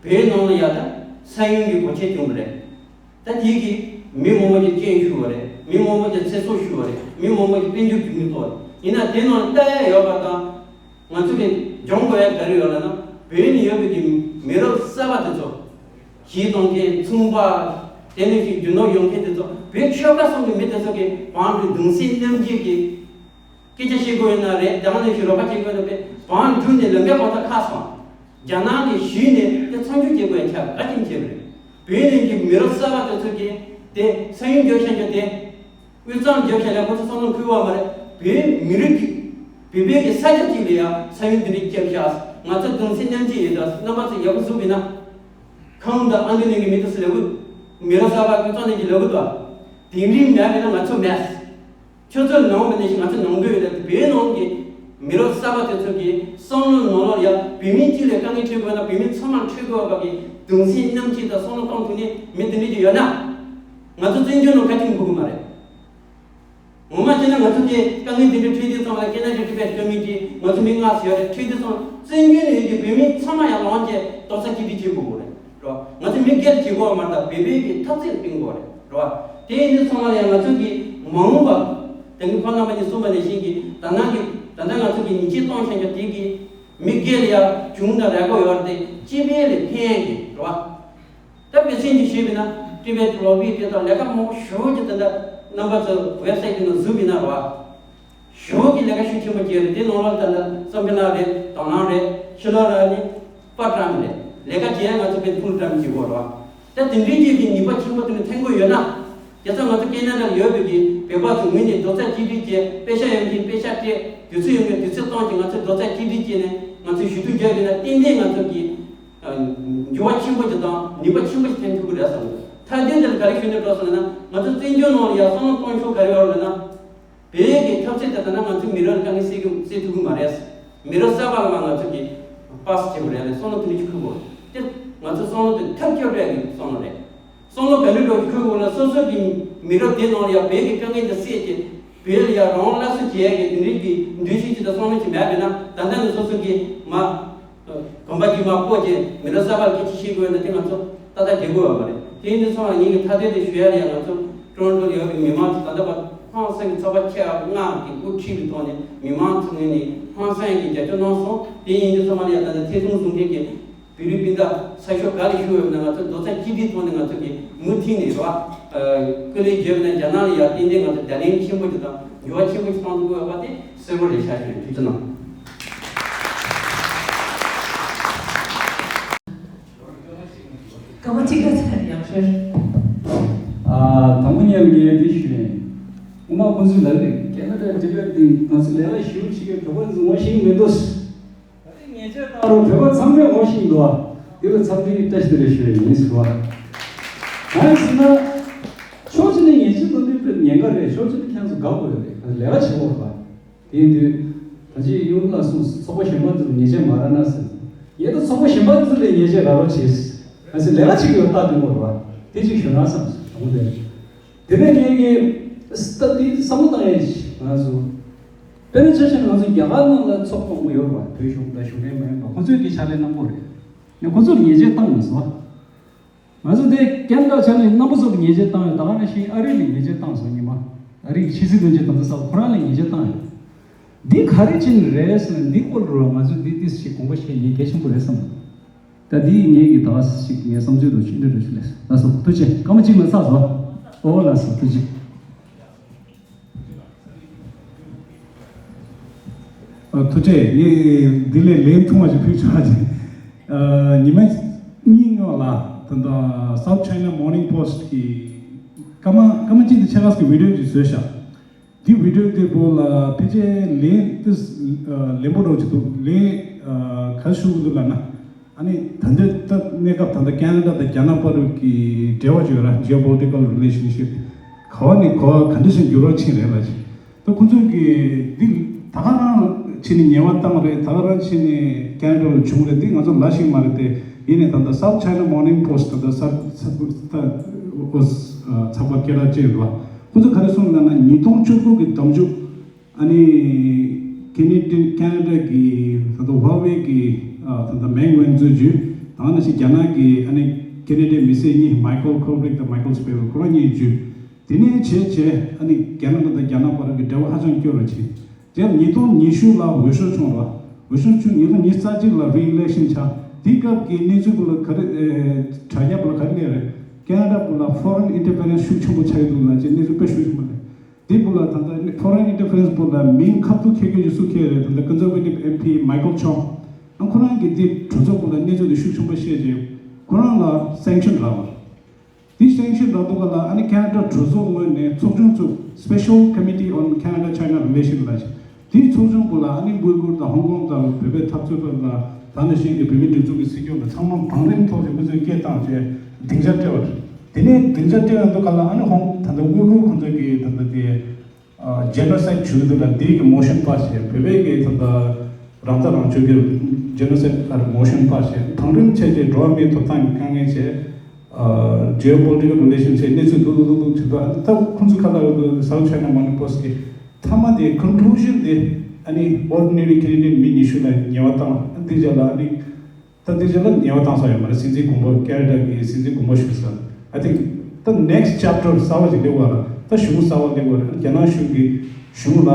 བྱེད་བོད་ནང་ལ་ཡ་ད་ས་ཡོམ་གྱི་གོད་ཆག་བྱུང་བ་རེད། ད་དེ་གིས་མི་མང་པོ་ཅིག་རྐྱེན་ཤོར་བ་རེད། མི་མང་པོ་ཅིག་ཚེ་སྲོག་ཤོར་བ་རེད། མི་མང་པོ་ཅིག་དཔལ་འབྱོར་གྱི་མི་ཐོག་རེད། ཡིན་ན་དེ་ནང་ལ་ལྟ་ཡ་ཡོད་པ་དང་། ང་ཚོ་གིས་སྦྱོང་དགོས་ཡ་ག་རེ་ཡོད་ལབ་ན། བོད་ནས་ཡོད་པའི་གི་མི་རབས་གསར་པ་དེ་ཚོ། གཞས་གཏོང་མཁན། ཚོང་པ། དེ་ནང་བཞིན་རྒྱུ་ནོར་ཡོང་མཁན་དེ་ཚོ། བོད་ཆོལ་ཁ་གསུམ་གྱི་མི་དེ་ཚོ་གིས་བང་བརྡུང་གདུང་སེམས་མཉམ་སྐྱེད་ཀྱི་སྐད་ཆ་བཤད་དགོས་ཡོད་ན་རེད། དེ་ནང་བཞིན་རོགས་པ་བྱེད་དགོས་ཡོད་ན་དཔེ་བང་བརྡུངས་ནས་ལམ་ཁའི་འོག་ཏུ་ཁ་སོང་། རྒྱ་ནག་གིས་གཞུས་ནས་དེ་མཚམས་འཇོག་བྱེད་དགོས་ཡ་ཆགས། ག་ཅིག་བྱེད་པ་རེད། བོད་ནང་གི་མི་རབས་གསར་པ་དེ་ཚོ་གིས་དེ་ས་ཡོམ་རྒྱབ་ཤག་རྒྱབ་དེ། དབུས་གཙང་རྒྱབ་ཤག་ལ་ཁོ་ཚོ་བསམ་བློ་འཁོར་བ་མ་རེད། བོད་མི་རིགས་ཀྱི་བོད་པའི་གི་ས་ཆ་གཅིག་ལ་ཡང་ས་ཡོམ་འདི་འདྲ་རྒྱབ་ཤག་ང་ཚོ་གདུང་སེམས་མཉམ་སྐྱེད་ཡོད་ད། རྣམ་པ་ཚོ་ཡག་པོ་གཟིགས་པ་ཡིན་ན། ཁམས་དང་ཨ་མདོ་ནང་གི་མི་དེ་ཚོ་ལབ་གི། མི་རབས་གསར་པ་དབུས་གཙང་ནང་གི་ལབ་གི་འདུག་དེང་རིང་མེད་པ་ཡིན་ན་ང་ཚོ་མེད། ཁྱོད་ཚོ་ནང་མི་ནང་བཞིན་ང་ཚོ་ནང་དགོས་ཡོད་ད། བོད་ནང་གི་མི་རབས་གསར་པ་དེ་ཚོ་གི་བསམ་བློ་ནང་ལོགས་ལ་ཡང་བོད་མི་གཅིག་ལ་དཀའ་ངལ་འཕྲད་དགོས་ན་བོད་མི་ཚང་མར་འཕྲད་དགོས་པ་གི་གདུང་སེམས་མཉམ་སྐྱེད་དང་བསམ་བློ་གཏོང་ཐུབ་མཁན་མི་དེ་འདྲ་ཅིག་ཡོད་ན། ང་ཚོ་བཙན་བྱོལ་ནང་ག་ཅིག་འགྲོ་གི་མ་རེད། ངོ་མ་བྱས་ན་ང་ཚོ་གི་དཀའ་ངལ་འདི་འདྲ་འཕྲད་དུས་ཙམ་ལ་ཀེ་ན་ཌ་ཊི་བེཊ་ཀོ་མི་ཊི་ང་ཚོ་མི་ལྔ་ཙམ་ཡོད་རེད། འཕྲད་དུས་ཙམ་བཙན་བྱོལ་ནང་ཡོད་ཀྱི་བོད་མི་ཚང་མ་ཡང་ལོངས་སྤྱད་རྡོག་རྩ་གཅིག་སྒྲིལ་བྱེད་དགོས་རེད། རེད་བ། ང་ཚོ་མི་སྒེར་གྱི་དགོས་པ་མ་རེད། ད་བོད་པའི་གི་འཐབ་རྩོད་སྤེལ་དགོས་རེད། རེད་བ། དེ་ཡིན་དུས་ཚང་མ་ལ་ཡང་ང་ཚོ་གི་མ་འོངས་པ། ད་ནི་ཁོང་རྣམ་པ་གཉིས་གསུངས་པ་ནང་བཞིན་གྱི་ད་ནང་གི་ད་ལྟ་ང་ཚོ་གི་ཉིན་བྱེད་གཏོང་བྱ་རྒྱུ་དེ་གི་མི་སྒེར་ལ་ཡང་གྱོང་དང་རེ་སྐུལ་ཡོད་རེད་དེ་སྤྱི་པའི་ལ་ཕན་གི་རེད་བ། ད་དཔེ་མཚོན་ཅིག་བྱས་པ་ཡིན་ན་ཊི་བེཊ་ལོ་བི་དེ་དང་ལས་ཀ་མང་པོ་ཞེ་པོ་ཅིག་ད་ལྟ་ རྣམ་པ་ཚོ་ཝེབ་སའིཊ་དེ་ནང་འཛུལ་མི་གནང་རོགས། ཞེ་པོ་གི་ལས་ཀ་ཤུགས་ཆེན་པོ་བྱས་རེད། དེ་ནང་ལོགས་ལ་ད་ལྟ་བསམ་འཕེལ་ལགས་རེད། དོ་སྣང་རེད། ཕྱི་ལོགས་ལ་ནི་པར་བཀྲམ་རེད། ལས་ཀ་བྱེད་ཡ་ང་ཚོ་དཔེ་ཕུལ་བཀྲམ་བྱེད་དགོས་རོགས། ད་དེ་འདྲའི་ཅིག་གི་ནུས་པ་ཆེན་པོ་དེ་ནི་ཐོན་གྱི་ཡོད་ན། དེ་ཚོ་ང་ཚོ་ཁེ་ན་ཌ་ལ་ཡོད་པའི་གི་བོད་པ་ཚོ་ངོས་ནས་རྡོག་རྩ་གཅིག་སྒྲིལ་བྱས། དཔེ་ཤག་ཡོང་མཁན་དཔེ་ཤག་སྤྲད། དུས་ཚོད་ཡོང་མཁན་དུས་ཚོད་གཏོང་བྱས། ང་ཚོས་རྡོག་རྩ་གཅིག་སྒྲིལ་བྱས་ནས་ང་ཚོས་ཞུ་གཏུག་རྒྱག་ཡོད་ན། ཏན་ཏན་ང་ཚོ་གི་འགྱུར་བ་ཆེན་པོ་ཞིག་དང་ནུས་པ་ཆེན་པོ་ཞིག་ཐོན་ཐུབ་ཀྱི་རེད་བསམ་གྱི་འདུག། མཐའ་དོན་དེ་ལ་ག་རེ་ཞུ་འདོད་འདུག་ཟེར་ན། ང་ཚོ་བཙན་བྱོལ་ནང་ལ་ཡ་བསམ་བློ་གཏོང་ཕྱོགས་ག་རེ་ཡོད་རེད་ན། བོད་ཀྱི་འཐབ་རྩོད་དེ་ལྟར་ན་ང་ཚོའི་མི་རབས་ལ་དཀའ་ངལ་སེལ་གྱི་སེལ་ཐུབ་ཀྱི་མ་རེད། མི་རབས་གསར་པ་ལ་མ་ང་ཚོ་གིས་པཱ་སི་བྱེད་དགོས་རེད་ལབ་བསམ་བློ་དེ་འདྲ་ཞིག་འཁོར་གྱི་ཡོད། དེ་ང་ཚོ་བསམ་བློ་དེ་ཐབས་སྐྱོ་བྲལ་གྱི་བསམ་བློ་རེད། བསམ་བློ་ག་འདྲ་འདྲ་ཞིག་འཁོར་དགོས་ན། སོ་སོ་གི་མི་རབས་དེ་ནང་ལ་ཡ་བོད་ཀྱི་དཀའ་ངལ་འདི་སེལ་གྱི། བོད་ལ་ཡ་རང་དབང་སླར་གསོ་བྱེད་ཡ་གི་དེ་འདྲའི་གི་འདུ་ཤེས་ཅིག་དང་བསམ་བློ་ཅིག་མེད་པ་ཡིན་ན། ད་ལྟ་ནས་སོ་སོ་གིས་མ་གོམ་པ་རྒྱུས་མ་སྤོ་བྱས་མི་རབས་གསར་པར་སྐད་ཆ་བཤད་དགོས་ན། དེ་ང་ཚོ་ཏག་ཏག་བྱེད་དགོས་པ་མ་རེད། དེ་ཡིན་དུས་ཙམ་ལ་ངེད་ཀྱི་མཐའ་དོན་དེ་ཞུ་ཡ་ལ་ཡ། ང་ཚོ་ཊོ་རོན་ཊོ་ལ་ཡོད་པའི་མི་མང་ཚོ་ད་ལྟ་བར་ཧང་སང་གི་ཚོགས་པ་ཆེ་བ་ལྔ་གི་དབུ་ཁྲིད་ཀྱི་ཐོག་ནས་མི་མང་ཚོའི་ངོས་ནས་ཧང་སང་གི་རྒྱབ་སྐྱོར་གནང་སོང་། དེ་ཡིན་དུས་ཙམ་ལ་ཡ། ད་ལྟ་ཐད་གཏོང་བཟོ་མཁན་གྱི་བོད་རིགས་སྤུན་ཟླ་ས་ཕྱོགས་ག་ལ་བཞུགས་ཡོད་ན། ང་ཚོ་རྡོག་རྩ་གཅིག་སྒྲིལ་ཐོག་ནས་ང་ཚོ་གིས་མུ་མཐུད་ནས་རོགས། སྐུ་ལས་བརྗོད་པ་ན་རྒྱ་ནག་ལ་ཡ་ཏན་ཏན་ང་ཚོ་བརྡ་ལན་ཆེན་པོ་ཞིག་དང་འགྱུར་བ་ཆེན་པོ་ཞིག་གཏོང་ཐུབ་ཀྱི་ཡོད་པ་དེ་གསལ་པོ་རེད་ཤག་ཞུ། ཐུགས་རྗེ་གནང་། སྐར་མ་གཅིག་ལ་ཚར་ཡག་ཤོས། ཨ། དང་པོ་ཉལ་ངས་འདི་ཞུ་ཡིན། ངོ་མ་ཁོང་ཚོས་ལབ་རེད། ཁེ་ན་ཌ་འདི་ག་འདི་ང་ཚོ་ལས་ཀ་ཞུ་བྱེད་མཁན་བོད་པ་ཚོ་ངོ་ཤེས་ཀྱི་མི་འདུག། ད་རེས་ཉེས་ཆད་བཏང་རུང་བོད་པ་ཚང་མས་ངོ་ཤེས་ཀྱི་འདུག་ཨ། འདི་ལ་འཚམས་འདྲི་བཀྲ་ཤིས་བདེ་ལེགས་ཞུ་ཡ་ཡིན་ཟེར་བ། གང་ཡིན་ཟེར་ན། ཕྱོགས་གཅིག་ནས་ཉེས་ཆད་གཏོང་དུས་དཔེ་ཉེན་ཁ་རེད། ཕྱོགས་གཅིག་ནས་ཁྱེད་ཚོ་དགའ་དགོས་རེད། ལས་ཀ་བྱེད་དགོས་རེད་པ། དེ་ཡིན་དུས་ད་ཅི་ཡུམ་ལ་གསུངས། ཚོགས་པ་གཞན་པ་ཚོ་ལ་ཉེས་ཆད་མ་རག་ན་ཟེར། ངས་ད་ཚོགས་པ་གཞན་པ་ཚོ་ལ་ཉེས་ཆད་རག་རོགས་བྱེད། ང་ཚོས་ལས་ཀ་བྱེད་ཀྱི་ཡོད་རྟགས་སྟོན་དགོས་རེད་པ། དེ་ཅིག་ཞུ་ན་བསམ་སོང་། དྲང་པོ་དེ་རེད། དེ་ནས་ངས་ངས་ད་དེ་བསམ་བློ་བཏང་ཡས་ང་ཚོ། དཔེར་ན་ཆ་བཞག་ན་ང་ཚོ་རྒྱ་གར་ནང་ལ་ཚོགས་པ་མང་པོ་ཡོད་རེད་པ། བོད་གཞུང་དང་གཞུང་འབྲེལ་མ་ཡིན་པ། ཁོ་ཚོས་ཀྱི་ཕྱག་ལས་གནང་གི་ཡོད་རེད། ཡང་ཁོ་ཚོར་ཉེས་ཆད་བཏང་མ་སོང་། ང་ཚོ་དེ་ཁེ་ན་ཌ་ཆ་ནས་རྣམ་པ་ཚོར་ཉེས་ཆད་བཏང་ཡོད། ད་ག་ནང་བཞིན་ཨ་རི་ལ་ཉེས་ཆད་བཏང་སོང་། ཉི་མ་ཨ་རི་གི་ཕྱི་སྲིད་བློན་ཆེན་དེ་ཚོ་ཁོ་རང་ལ་ཉེས་ཆད་བཏང་ཡོད། འདི་ག་རེ་བྱས་ནས་རེད་ཟེར་ན། འདི་སྐོར་ལ་ང་ཚོས་འདི་ཏོག་ཙམ་ཞིག་དགོངས་པ་བཞེས་ཡས་གལ་ཆེན་པོ་རེད་བསམ། ད་འདི་ངེད་ཀྱི་ད་ག་ཞིག་ངའི་བསམ་ཚུལ་རེད། ཅིག་འདྲ་རེད། ཞུ་ལགས་སོ། ཐུགས་རྗེ་ཆེ། སྐར་མ་གཅིག་ལ་ཚར་སོང་། ཨོ་ལགས་སོ། ཐུགས་རྗེ་ཆེ། ཨ། ཐུགས་རྗེ་ཆེ། ངས་འདི་ལས་ལན་ཐུང་བ་ཞིག་ཕུལ་ཆོག་ཅིག། ཨ། ཉི་མ་གཉིས་སྔོན་ལ་ད་ལྟ་South China Morning Post གི་སྐར་མ་སྐར་མ་གཅིག་དང་ཕྱེད་ཀ་ཙམ་གྱི་བི་ཌི་ཡོ་ཅིག་བཟོས་ཤག། འདི་བི་ཌི་ཡོ་དེ་པོ་ལ་ཕལ་ཆེར་ལན་ཏོག་ཙམ་ཨ་ལན་པོ་འདྲ་ཅིག་འདུག། ལན་ཨ་ག་རེ་ཞུ་གི་འདུག་ལབ་ན། ཨ་ནི་ད་ལྟའི་ད་གནས་སྐབས་ད་ལྟ་ཁེ་ན་ཌ་དང་རྒྱ་ནག་བར་གྱི་འབྲེལ་བ་ཅིག་ཡོད་ར། Geopolitical relationship ག་བ་ནས་ག་བ་ག་འདྲ་ཞིག་འགྱུར་བ་ཕྱིན་རེད་ལབ་ཅིག། ད་ཁོང་ཚོས་ཀྱི་འདི་ད་ག་རང་ཕྱིན་ནས་ཉེས་པ་བཏང་རེད། ད་ག་རང་ཕྱིན་ནས་ཁེ་ན་ཌ་ལ་བྱུང་རེད། འདི་ང་ཚོ་ལབ་ཤེས་མ་རེད་དེ། ཡིན་ནའི་ད་ལྟ་South China Morning Post ད་ལྟ་གསར་གསར་འགོད་ད་ཨོ་ཚགས་པར་སྐད་གྲགས་ཅན་རེད་པ། ཁོང་ཚོས་ག་རེ་གསུངས་ལབ་ན། ཉིས་སྟོང་བཅུ་དགུ་གི་ཟླ་མཇུག་ཨ་ནི་ཁེ་ནེ་ཌ་ཁེ་ན་ཌ་གི་ད་ལྟ་Huawei གི་ཨ་ད་ལྟ་Meng Wanzhou བརྒྱུད། ད་ག་ནང་བཞིན་རྒྱ་ནག་གི་ཨ་ནི་ཁེ་ནེ་ཌའི་མི་སེར་གཉིས་Michael Kovrig དང་Michael Spavor ཁོ་རང་གཉིས་བརྒྱུད། དེ་ནས་བྱས་བྱས་ཨ་ནི་ཁེ་ན་ཌ་དང་རྒྱ་ནག་བར་གྱི་འབྲེལ་བ་ཧ་ཅང་སྐྱོ་རུ་ཕྱིན། དེ་ཉིས་སྟོང་ཉི་ཤུ་ལ་འོས་ཤོག་བྱུང་ར། འོས་ཤོག་བྱུང་། ཉིས་སྟོང་ཉི་ཤུ་རྩ་གཅིག་ལ་རི་ཨི་ལེག་ཤན་ཆགས། དེའི་སྐབས་ཀྱི་གནས་ཚུལ་སྐོར་ལ་ག་རེ་ཨེ་དྲ་རྒྱ་སྐོར་ལ་ག་རེ་གནས་རེད། ཁེ་ན་ཌ་སྐོར་ལ་foreign interference ཤུགས་ཆེན་པོ་ཆགས་ཀྱི་འདུག་ལབ་ཅེས་གནས་ཚུལ་དཔེ་ཤུགས་ཆེན་པོ་རེད། དེ་སྐོར་ལ་ད་ལྟ་foreign interference སྐོར་ལ་མིང་ཁ་ཐུག་འཁྱེར་མཁན་ཅིག་སུ་འཁྱེར་རེད། ད་ལྟ་Conservative M P Michael Chong ཨ་ཁོ་རང་གིས་དེ་གྲོས་ཚོགས་སྐོར་ལ་གནས་ཚུལ་དེ་ཤུགས་ཆེན་པོ་བཤད་རྗེས་ཁོ་རང་ལ་sanction རག་པ། དེ་sanction རག་དུས་སྐབས་ལ་ཨ་ནི་ཁེ་ན་ཌ་གྲོས་ཚོགས་ངོས་ནས་ཚོགས་ཆུང་བཙུགས། Special Committee on Canada China Relation ལབ་ཅིག། དེའི་ཚོགས་ཆུང་སྐོར་ལ་ཨ་ནི་ཝུའི་གུར་དང་ཧོང་ཀོང་དང་བོད་པའི་འཐབ་རྩོད་པ་དང་ད་ནང་བཞིན་གྱི་བོད་མིའི་སྒྲིག་འཛུགས་ཀྱི་སྲིད་སྐྱོང་དང་ཚང་མ་བང་རིམ་ཐོག་ནས་ཁོ་ཚོས་སྐད་བཏང་བྱས་སྡིངས་ཆ་སྤྲད་པ་རེད། དེ་ནས་སྡིངས་ཆ་སྤྲད་ཡོང་དུས་སྐབས་ལ་ཨ་ནི་ཧོང་ད་ལྟ་ཝུའི་གུར་ཁོ་ཚོས་ཀྱི་ད་ལྟ་དེ་genocide བྱུང་འདུག་ལ། འདི་གི་motion pass བྱས། བོད་པའི་གི་ད་ལྟ་རང་ཐག་རང་གཅོད་ཀྱི་genocide ཨ་རེ་motion pass བྱས། བང་རིམ་བྱས་རྗེས་འགྲོ་བ་མིའི་ཐོབ་ཐང་གི་དཀའ་ངལ་བྱས། geopolitical relation བྱས། གནས་ཚུལ་འདུག་འདུག་འདུག་འདུག་བྱེད་དུས་ཨ་ནི་ད་ཁོང་ཚོ་ཁ་ལ་ཡོད་དུས་South China Morning Post གི་མཐའ་མ་དེ་conclusion དེ་ཨ་ནི་ordinary Canadian མི་ཉི་ཤུ་ལ་ཉེས་པ་བཏང་། ཨ་འདི་རྗེས་ལ་ཨ་ནི་ད་འདི་རྗེས་ལ་ཉེས་པ་བཏང་ས་ཡོད་མ་རེད། སྲིད་འཛིན་དགོངས་པ། ཁེ་ན་ཌ་གི་སྲིད་འཛིན་དགོངས་པ་ཞུས་ས། I think the next chapter གསར་པ་ཞིག་སླེབས་པ་རེད། ད་གཞུང་གསར་པ་སླེབས་པ་རེད། རྒྱ་ནག་གཞུང་གིས་གཞུང་ལ་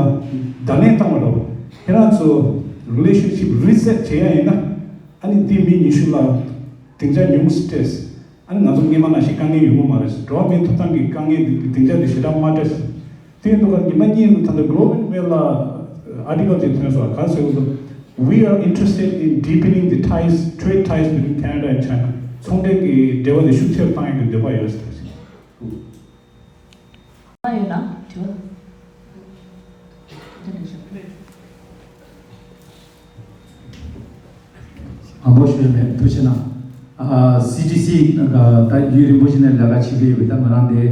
བརྡ་ལན་བཏང་བ་རེད། ཁྱེད་རང་ཚོ་relationship reset བྱེད་ཡ་ཡིན་ན་ཨ་ནི་འདི་མི་ཉི་ཤུ་ལ་སྡིངས་ཆ་ཉུང་ཙམ་སྤྲད། ཨ་ནི་ང་ཚོ་སྔོན་མ་ནང་བཞིན་དཀའ་ངལ་ཡོང་གི་མ་རེད། འགྲོ་བ་མིའི་ཐོབ་ཐང་གི་དཀའ་ངལ་འདི་སྡིངས་ཆ་འདི་ཞེ་དྲག་མ་སྤྲད། དེ་འདུག་ག་ཉི་མ་གཉིས་ནང་ད་ལྟ་Globe and Mail་ལ་article་ཅིག་ཐོན་སོང་། ག་ཟེར་གི་འདུག We are interested in deepening the ties, trade ties between Canada and China. ཚོང་འབྲེལ་གྱི་འབྲེལ་བ་དེ་ཤུགས་ཆེ་རུ་བཏང་ཡག་གི་འདོད་པ་ཡོད་ཟེར། ཡོད་ན་དྲི་བ། མང་པོ་ཞུ་ཡ་མེད། ཐུགས་རྗེ་གནང་། ཨ། སི་ཊི་སི་ད་ཡུན་རིང་པོ་ཞིག་ནས་ལས་ཀ་བྱེད་ཀྱི་ཡོད་པས། ད་ང་རང་དེ་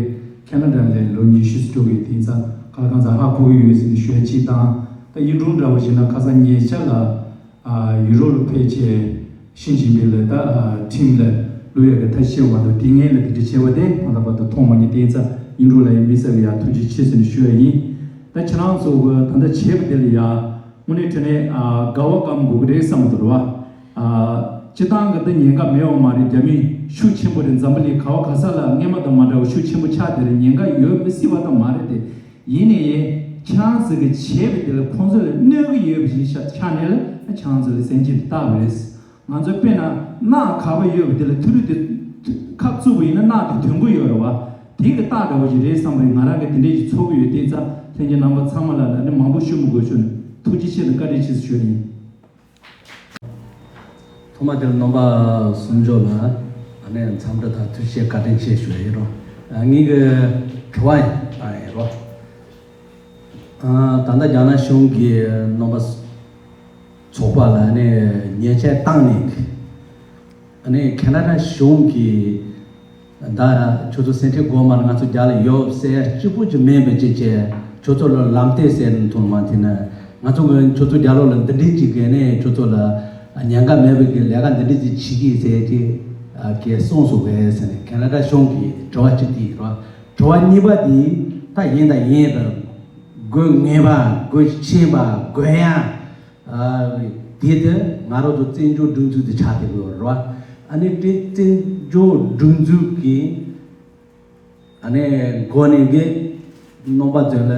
ཁེ་ན་ཌ་ནས་ལོ་ཉི་ཤུ་ཙམ་འགྲོ་གི་དེང་སང་ག་ལ་གང་ཟག་ཧ་གོ་གི་ཡོད་ཟེར་ནས་ཞུ་ཡ་གཅིག་དང་། ད་ཡིན་རུང་འདྲ་བོ་བྱས་ན་ཁ་སང་ཉེ་ཆར་ལ་ཨ། ཡུ་རོབ་ལ་ཕེབས་བྱས་ཞི་ཅིན་ཕིང་ལ་ད་ཨ། ཁྲིམས་ལ་བླུག་ཡ་གི་ཐབས་ཤེས་མ་གཏོགས་དེ་སྔོན་ལ་དེ་འདྲ་བྱས་པ་དེ་ད་ལྟ་བར་དུ་མཐོང་མ་མྱོང་། དེང་སང་ཡིན་རུང་ལ་ཡང་མི་ས་གི་ཡ་ཐུགས་རྗེ་ཆེ་ཟེར་ནས་ཞུ་ཡ་ཡིན། ད་ཁྱེད་རང་ཚོ་གི་ད་ལྟ་བྱས་པ་དེ་ལ་ཡ། དངོས་གནས་དྲང་གནས་ཨ། དགའ་བ་གང་དགོས་ཀྱི་རེད་བསམ་གྱི་འདུག་རེད་བ། ཨ། སྤྱིར་བཏང་གི་འདི་ཉེན་ཁ་མེད་པ་མ་རེད། རྒྱ་མི་ཤུགས་ཆེན་པོ་རེད། འཛམ་བུ་གླིང་ག་བ་ག་ས་ལ་སྔོན་མ་དང་མ་འདྲ་བ་ཤུགས་ཆེན་པོ་ཆགས་བསྡད་རེད། ཉེན་ཁ་ཡོད་མི་སྲིད་པ་དང་མ་རེད་དེ། ཡིན་ནའི་ཁྱེད་རང་ཚོ་གི་བྱས་པ་དེ་ལ་ཁོང་ཚོ་ལ་གནོད་ཀྱི་ཡོད་པ་ཞིག་ཆགས་ནས་ལ་ཁྱེད་རང་ཚོ་ལ་སེམས་ཅན་དེ་བཏགས་པ་རེད། ང་ཚོ་དཔེར་ན་གནག་ག་བ་ཡོད་པ་དེ་ལ་ཐུ་རུ་དེ་ཁབ་བཙུགས་པ་ཡིན་ན་གནག་དེ་ཐོན་གྱི་ཡོད་རེད་བ། དེ་གི་རྟགས་འདྲ་བོ་ཞིག་རེད་བསམ་པ་རེད། ང་རང་གི་དེ་འདྲས་ཞིག་ཚོར་གྱི་ཡོད། དེ་ཙང་ལྷན་རྒྱས་རྣམ་པ་ཚང་མ་ལ་ལ་ནི་མང་པོ་ཞུ་མི་དགོས་ཞུ་ནས་ཐུགས་རྗེ་ཆེ་དང་བཀའ་དྲིན་ཆེ་ཞུ་ཡིན། ཐོག་མ་དེར་རྣམ་པ་གསུམ་འཇོག་ལ་ཨ་ནི་འཚམས་འདྲི་དང་ཐུགས་རྗེ་བཀའ་དྲིན་ཆེ་ཞུ་ཡ་ཡིན་རོགས། ངེད་ཀྱི་དྲི་བ་ཡིན་ཨ་ཡིན་རོགས། ད་ལྟ་རྒྱ་ནག་གཞུང་གིས་རྣམ་པ་ཚོགས་པ་ལ་ཨ་ནི་ཉེས་ཆད་བཏང་ནས་ཨ་ནི་ཁེ་ན་ཌ་གཞུང་གིས། ད་ཁྱོད་ཚོ་སེམས་ཁྲལ་དགོས་མ་རེད། ང་ཚོ་རྒྱ་ལ་ཡོད་ཟེར་གཅིག་པུ་ཅིག་མིན་པའི་ཅིག་བྱས། ཁྱོད་ཚོ་ལ་ལམ་སྟོན་ཟེར་ནས་ཐོན་མ་ཐེ་ན། ང་ཚོ་གི་ཁྱོད་ཚོ་རྒྱ་ལོག་ལ་འདི་འདྲས་ཅིག་གི་ནས་ཁྱོད་ཚོ་ལ་ཉེན་ཁ་མེད་པའི་གི་ལས་ཀ་འདི་འདྲས་ཅིག་བྱེད་ཀྱི་ཟེར་ཅིག་གི་གསུངས་སོང་གི་ཟེར་ནས་ཁེ་ན་ཌ་གཞུང་གི་དྲི་བ་གཅིག་དེ་རེད། དྲི་བ་གཉིས་པ་དེ་ད་ཡིན་དང་ཡིན་པ་དགོས་ངེས་པ་དགོས་ཆེན་པ་དགོས་ཡ། དེ་དེ་ང་རང་ཚོ་བཙན་བྱོལ་སྒྲིག་འཛུགས་དེ་ཆགས་བསྡད་ཡོད་རེད་བ། ཨ་ནི་དེ་བཙན་བྱོལ་སྒྲིག་འཛུགས་ཀྱི་ཨ་ནི་འགོ་ནས་གི་རྣམ་པ་ཚོ་ལ་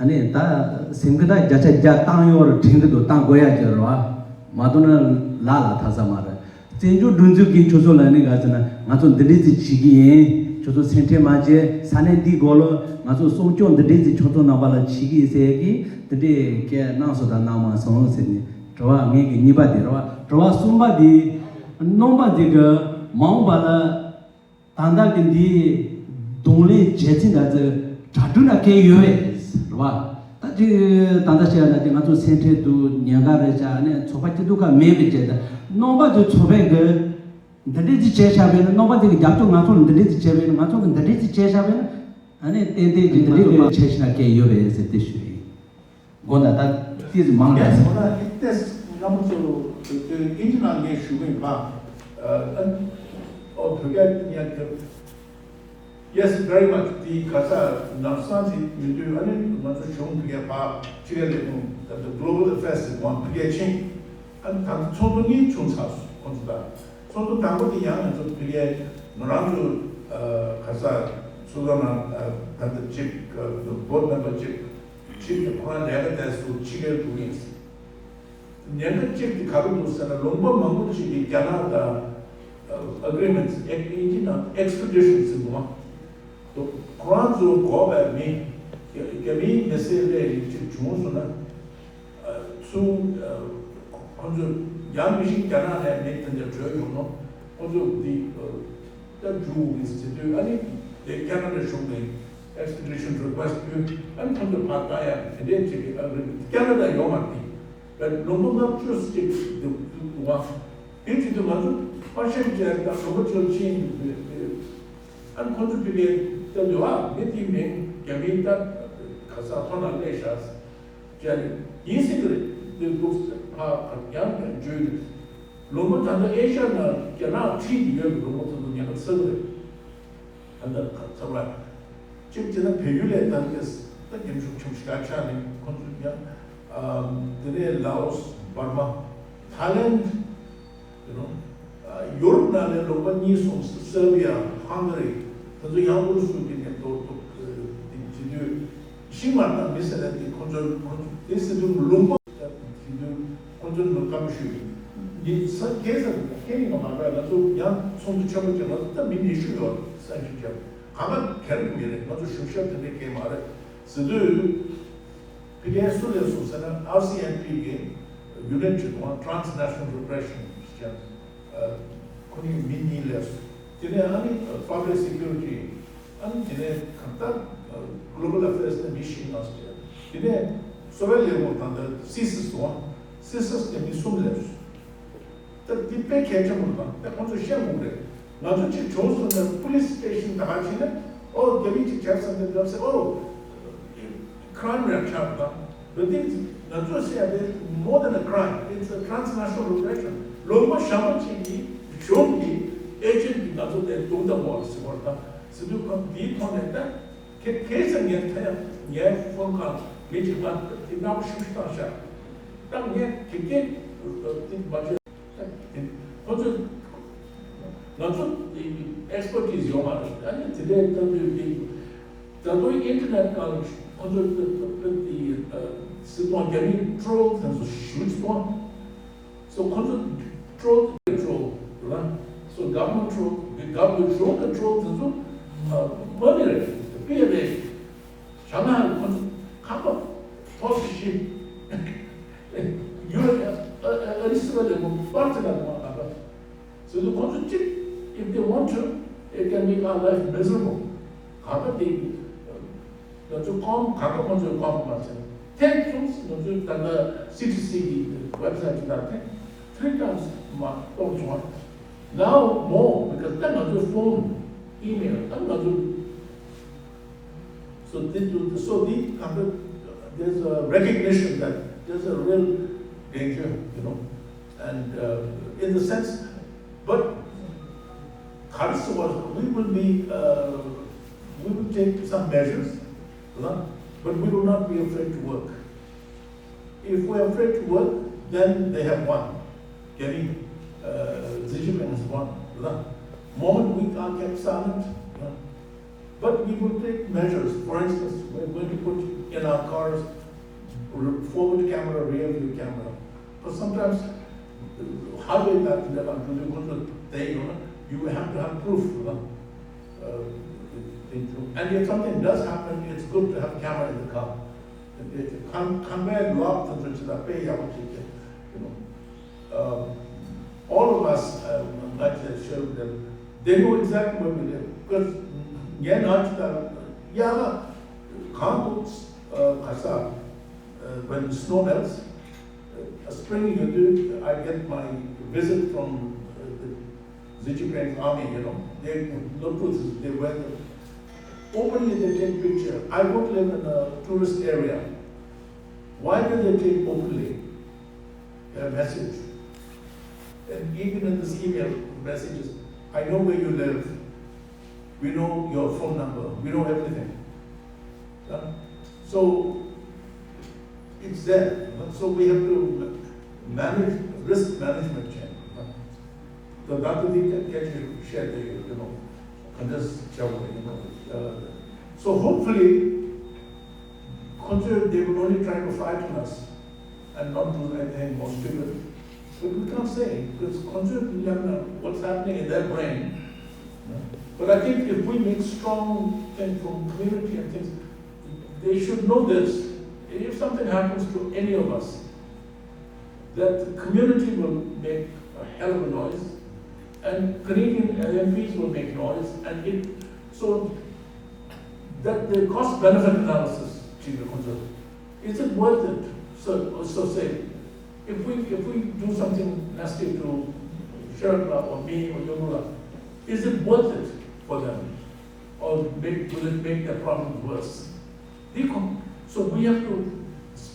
ཨ་ནི་ད་སེམས་ཀྱི་ད་བརྒྱ་ཆ་བརྒྱ་བཏང་ཡོད་རེད་དྲན་གི་འདུག་བཏང་དགོས་ཡ་ཅིག་རེད་བ། མ་གཏོགས་ན་ལ་ལ་ཐ་ས་མ་རེད། བཙན་བྱོལ་སྒྲིག་འཛུགས་ཀྱིས་ཁྱོད་ཚོ་ལ་ནི་ག་ཟེར་ན་ང་ཚོ་འདི་འདྲས་ཅིག་བྱེད་ཀྱི་ཡིན། ཁྱོད་ཚོ་སེམས་ཁྲལ་མ་བྱེད། ས་གནས་འདིའི་སྐོར་ལ་ང་ཚོ་སྲུང་སྐྱོབ་འདི་འདྲས་ཅིག་ཁྱོད་ཚོ་རྣམ་པ་ལ་བྱེད་ཀྱི་ཡིན་ཟེར་གི་འདི་འདྲས་སྐད་གནང་སོང་དང་གནང་མ་སོང་ཟེར་ནས་དྲི་བ་ངེད་ཀྱི་གཉིས་པ་དེ་རེད་བ། དྲི་བ་གསུམ་པ་དེ་རྣམ་པ་ཚོ་གི་མ་འོངས་པ་ལ་ད་ལྟ་གི་འདིའི་གདོང་ལེན་བྱེད་ཚུལ་འདྲ་ཚོ་གྲ་སྒྲིག་ན་གལ་ཡོད་པས་རེད་བ། ད་ཅི་ད་ལྟ་བཤད་ན་ཅི་ང་ཚོ་སེམས་ཁྲལ་འདུག་ཉེན་ཁ་རེད་ཤག་ནས་ཚོགས་པ་སྐྱིད་སྡུག་ཁ་མེད་པའི་རྗེས་ད་རྣམ་པ་ཚོའི་ཚོགས་པའི་གི་འདི་འདྲས་ཅིག་བྱས་བཞག་པས་ན། རྣམ་པ་ཚོ་གི་རྒྱབ་སྐྱོར་ང་ཚོ་ལ་འདི་འདྲས་ཅིག་བྱས་པས་ན། ང་ཚོ་གི་འདི་འདྲས་ཅིག་བྱས་བཞག་པས་ན། ཨ་ནི་ཏན་ཏན་ཅིག་ང་ཚོ་ཕྱོགས་ཞིག་ན་གལ་ཡོད་པས་ཟེར་ཏེ་ཞུ་ཡིན། མགོ་ན་ད་ཏིས་མང་ཡ་ཡ་ཟེར། ཡ་ཟེར་ན་ཏིས་རྣམ་པ་ཚོ་ཏིས་ཨིན་ཇི་ནང་ངས་ཞུ་གི་ཡིན་པ། ཨ་ཨོ་བོད་སྐད་ཡ་ཁྱབ། Yes, very much. དེ་ག་ས་ནམ་སང་དེ་མི་འདུག་ཨ་ནི་ང་ཚོ་གཞུང་ཕ་གིར་ཕར་ཕྱི་རྒྱལ་ལས་ཁུངས་ད་ལྟ་Global Affairs་ཟེར་དབང་ཕ་གིར་ཕྱིན། ཨ་ནི་ད་ལྟ་ཚོགས་འདུ་གཉིས་བྱུང་ཚར་སོང་ཁོང་ཚོ་དང་། ཚོགས་འདུ་དང་པོ་དེ་ཡང་ང་ཚོ་ཕ་གིར་ང་རང་ཚོ་ག་ས་སུ་ལ་ན་ད་ལྟ་གཅིག་Board Member་གཅིག་ཕྱིན་ཏེ་ཁོ་རང་ལས་ཀ་དེ་ཚོ་ཕྱི་རྒྱལ་འགྲོ་གི་ཡིན། ཉེན་ཁ་གཅིག་དེ་ག་རེ་འདུག་ཟེར་ན། ལུང་པ་མང་པོ་ཞིག་གིས་རྒྱ་ནག་དང་ཨ་Agreements་ཨེག་ཨིན་ཇི་ནང་Extradition་ཟེར་འདུག་མ་གཏོགས། ཁོ་རང་ཚོ་འགོག་པའི་མི་རྒྱ་རྒྱ་མིའི་མི་སེར་སླེབས་ཡིན་ཅིག་བྱུང་སོང་ན། ཨ་ཚུར་ཨ་ཁོ་ཚོ་ཡང་མི་ཤིག་རྒྱ་ནག་ནས་མི་དེ་འདྲ་བྲོས་ཡོང་ན་ཁོ་ཚོ་འདི་ཨ་ད་འཇུ་དགོས་ཟེར་དུས། ཨ་ནི་དེ་ཁེ་ན་ཌ་གཞུང་ནས་Extradition Request་ཕུལ། ཨ་ནི་ཁོ་ཚོ་ཕར་བཏང་ཡ་དེ་འདྲའི་ཅིག་གི་ཨ་རི་ཁེ་ན་ཌ་ཡོང་མ་རེད། ལུང་པ་ལྔ་བཅུ་ཅིག་འདུག་འདུག་བ། དེ་བྱེད་དུས་ང་ཚོ་ཕར་ཤན་བྱས་ད་ལུང་པ་ཆུ་ཆེན་ཡོད་རེད། ཨ་ནི་ཁོ་ཚོ་དེ་གའི་ལྟ་དུས་ཨ་མི་དེའི་མིང་རྒྱ་མིའི་ད་ག་ས་ཐོག་ན་སླེབས་ཤག་བྱས་ནས་ཡིན་སྲིད་གི་རེད། འདི་འདུག་ཕར་ཕར་ཡང་ཡང་བརྗོད་ཡོད། ལུང་པ་ད་ལྟ་ཨེ་ཤ་ཡ་ནང་རྒྱ་ནག་ཁྲིད་ཀྱི་ཡོད་པའི་ལུང་པ་ཚོ་ཚོ་ཉེན་ཁ་ཚ་གི་རེད། ད་ལྟ་ཚོར་བ། གཅིག་བྱས་ན་བལ་ཡུལ་ལས་ད་ལྟ་ད་ཉམས་ཤུགས་ཆེན་པོ་ཞེ་དྲག་ཆགས་ནས་ཁོང་ཚོ་ཡང་དེ་ནས་ལའོ་སི། འབར་མ། ཐའི་ལེན། ཡུ་ནོ། ཡོ་རོབ་ནང་ནས་ལུང་པ་གཉིས་སོང་། སེར་བི་ཡ། ཧང་ག་རི། དེ་ཚོ་ཡང་ཨུ་རུ་སུ་གི་ནས་གཏོར་གཏོར་དེ་བྱེད་དུས་ཤིང་མར་དང་མི་སེར་ལ་དེ་ཁོང་ཚོ་ཁོང་ཚོ་དེ་སྲིད་དུ་ལུང་པ་དེ་དུས་ཁོང་ཚོ་ནང་བཀའ་མོལ་ཞུས་ཡིན། འདི་ས་སྐད་ས་སྐད་ཡིན་པ་མ་རེད། ང་ཚོ་ཡང་ཚོགས་འདུ་ཆེན་པོ་བྱས། ང་ཚོ་ད་མི་ཉི་ཤུ་ཡོད་ས་ཞིག་བྱས། གང་ག་གལ་མི་རེད། ང་ཚོ་གཞུང་ཞབས་དེ་འདྲའི་གལ་མ་རེད། ཟེར་དུས། ཕ་གིར་སུ་སླེབས་སོང་ཟེར་ན། ཨར་སི་ཨེམ་པི་གི་ཡུ་ནིཊ་ཅིག་འདུག་པ། Transnational Repression ཟེར། ཨ། ཁོ་གཉིས་མི་གཉིས་སླེབས་སོང་། དེ་ནས་ཨ་ནི་Public Security། ཨ་ནི་དེ་ནས་གང་ལྟར་Global Affairs ནས་མི་བཞི་ལ་སླེབས། དེ་ནས་སོ་བྷེཊ་ལེ་ཝལ་དང་དེ་སི་སི་ཨེསི་འདུག་པ། སི་སི་ཨེསི་ནས་མི་གསུམ་སླེབས་སོང་། ད་འདི་དཔེ་གལ་ཆེན་པོ་རེད། ད་ཁོང་ཚོས་ཤེས་དགོས་རེད། ང་ཚོ་གཅིག་བྱུང་སོང་ན་པུ་ལིས་སི་ཊེ་ཤན་ད་ག་ཕྱིན་ན། ཨོ། རྒྱ་མི་གཅིག་བྱས་སོང་ན་ལབ་སེ། ཨོ། ཁི་རའིམ་རེད་ཆགས་པ་དང་། འདི་ང་ཚོས་ཟེར་ཡ་དེ་more than a crime, it's a transnational repression. ལུང་པ་གཞན་པ་གཅིག་གི་གཞུང་གི་ཨེ་ཇེན་ཊི་གིས་ང་ཚོ་དེ་རྡུང་བཏང་བ་ཟེར་བ་དང་། ཟེར་དུས་ཁོང་འདིའི་ཐོག་ནས་ད། ཁྱེད་ཁྱེད་ཚོ་ངའི་ཐ་ཡང་ངའི་ཕོན་ཁང་མི་གཅིག་མ་དེ་སྣང་བ་ཤུགས་ཤུགས་བཏང་ཤག་ད་ངས་དེ་སྐད་དེ་མ་བརྗོད། ཁོ་ཚོས་ང་ཚོ་ཨེག་སི་པར་ཊི་སི་ཡོད་མ་རེད། ཨ་ནི་དེ་འདྲའི་ལྟ་དུས་དེ། ད་དུང་ཨིན་ཊར་ནེཊ་སྒང་ལ་ཁོ་ཚོས་དེ་དེ་སྲིད་དབང་རྒྱ་མིའི་ཊོལ་དེ་ཚོ་ཞུ་ཅི་གཏོང་། So ཁོ་ཚོ་ཊོལ་ཊོལ་ར། So government ཊོལ་གི་ག་བུ་ཊོལ་གི་ཊོལ་དེ་ཚོ་མ་ནི་རེད། པི་ཨེལ་ཨེ། ཞང་ཧའེ་ཁོ་ཚོ་ཁག་པ་ཐོག་ཞི་ཡུ་རོབ་ཨ་ཨ་ཨ་རི་སི་བ་ལས་མོ་པར་ཏི་ན་མ་ཁག་པ། So ཁོ་ཚོ་གཅིག if they want to, it can make our life miserable. ག་པ་དེ་ང་ཚོ་ཀོམ་ག་པ་ཁོ་ཚོས་ཀོམ་མ་བྱས། ཐེངས་གསུམ་ང་ཚོས་ད་ལྟ་སི་ཊི་སི་གི་ཝེབ་སའིཊ་དེ་ལ་ཐེངས་three times མ་གཏོང་བྱུང་བ། Now more because ད་ང་ཚོའི་ཕོན། ཨི་མེལ། ད་ང་ཚོ། So this, so the, there's a recognition that there's a real danger, you know, and uh, in the sense, but Kharis was, we will be, uh, we will take some measures, you know, but we will not be afraid to work. If we're afraid to work, then they have won. Getting uh, Xi Jinping has won. You know. Moment we are kept silent, you know, but we will take measures. For instance, we're going to put in our cars forward camera, rear view camera. But sometimes, highway that you know, you have to have proof. You know? Uh, and if something does happen, it's good to have camera in the car. Come, come back, lock the, the, the pay, you know. Um, all of us, uh, like I said, they know exactly where we live. Because ངས་ནང་ཅིག་ལ་ཡ་ལ་གང་དུ་ཁ་ས་when snow melts, uh, spring you do, I get my visit from uh, the Xi Jinping's army, you know. They look to this, they wear the, openly they take picture. I don't live in a tourist area. Why do they take openly? A message. And even in this email messages, I know where you live, we know your phone number, we know everything. Yeah? So it's there. So we have to manage risk management chain. So that will be can get you share the, you know, and this you know. Uh, so hopefully, consider they will only try to frighten us and not do anything more stupid. But we can't say, because consider what's happening in their brain. But I think if we make strong thing from community and things, they should know this. If something happens to any of us, that the community will make a hell of a noise, and Canadian M Ps will make noise, and it so that the cost benefit analysis, is it worth it? So, so say, if we if we do something nasty to Sherpa or me or Yomura, is it worth it for them? Or make, will it make their problems worse? So we have to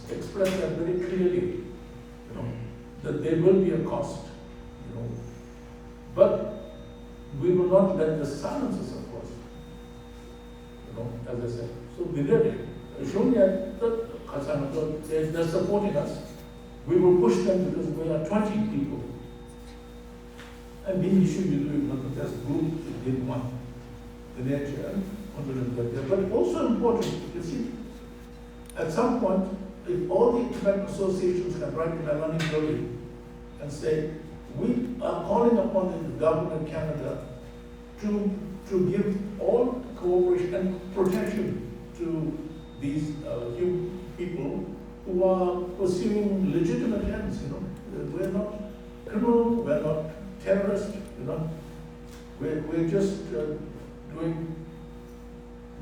express that very clearly, you know, that there will be a cost, you know, but we will not let the silences, of course, you know, as I said. So we did it. Assuming that the Kazan, they're supporting us, we will push them because we are twenty people. And being issued with the Mother's group did one. The nature, but also important, you see, at some point, if all the internet associations can write in a running building and say, we are calling upon the government of Canada to, to give all cooperation and protection to These uh, few people who are pursuing legitimate ends, you know. We're not criminal, we're not terrorists, you know. We're, we're just uh, doing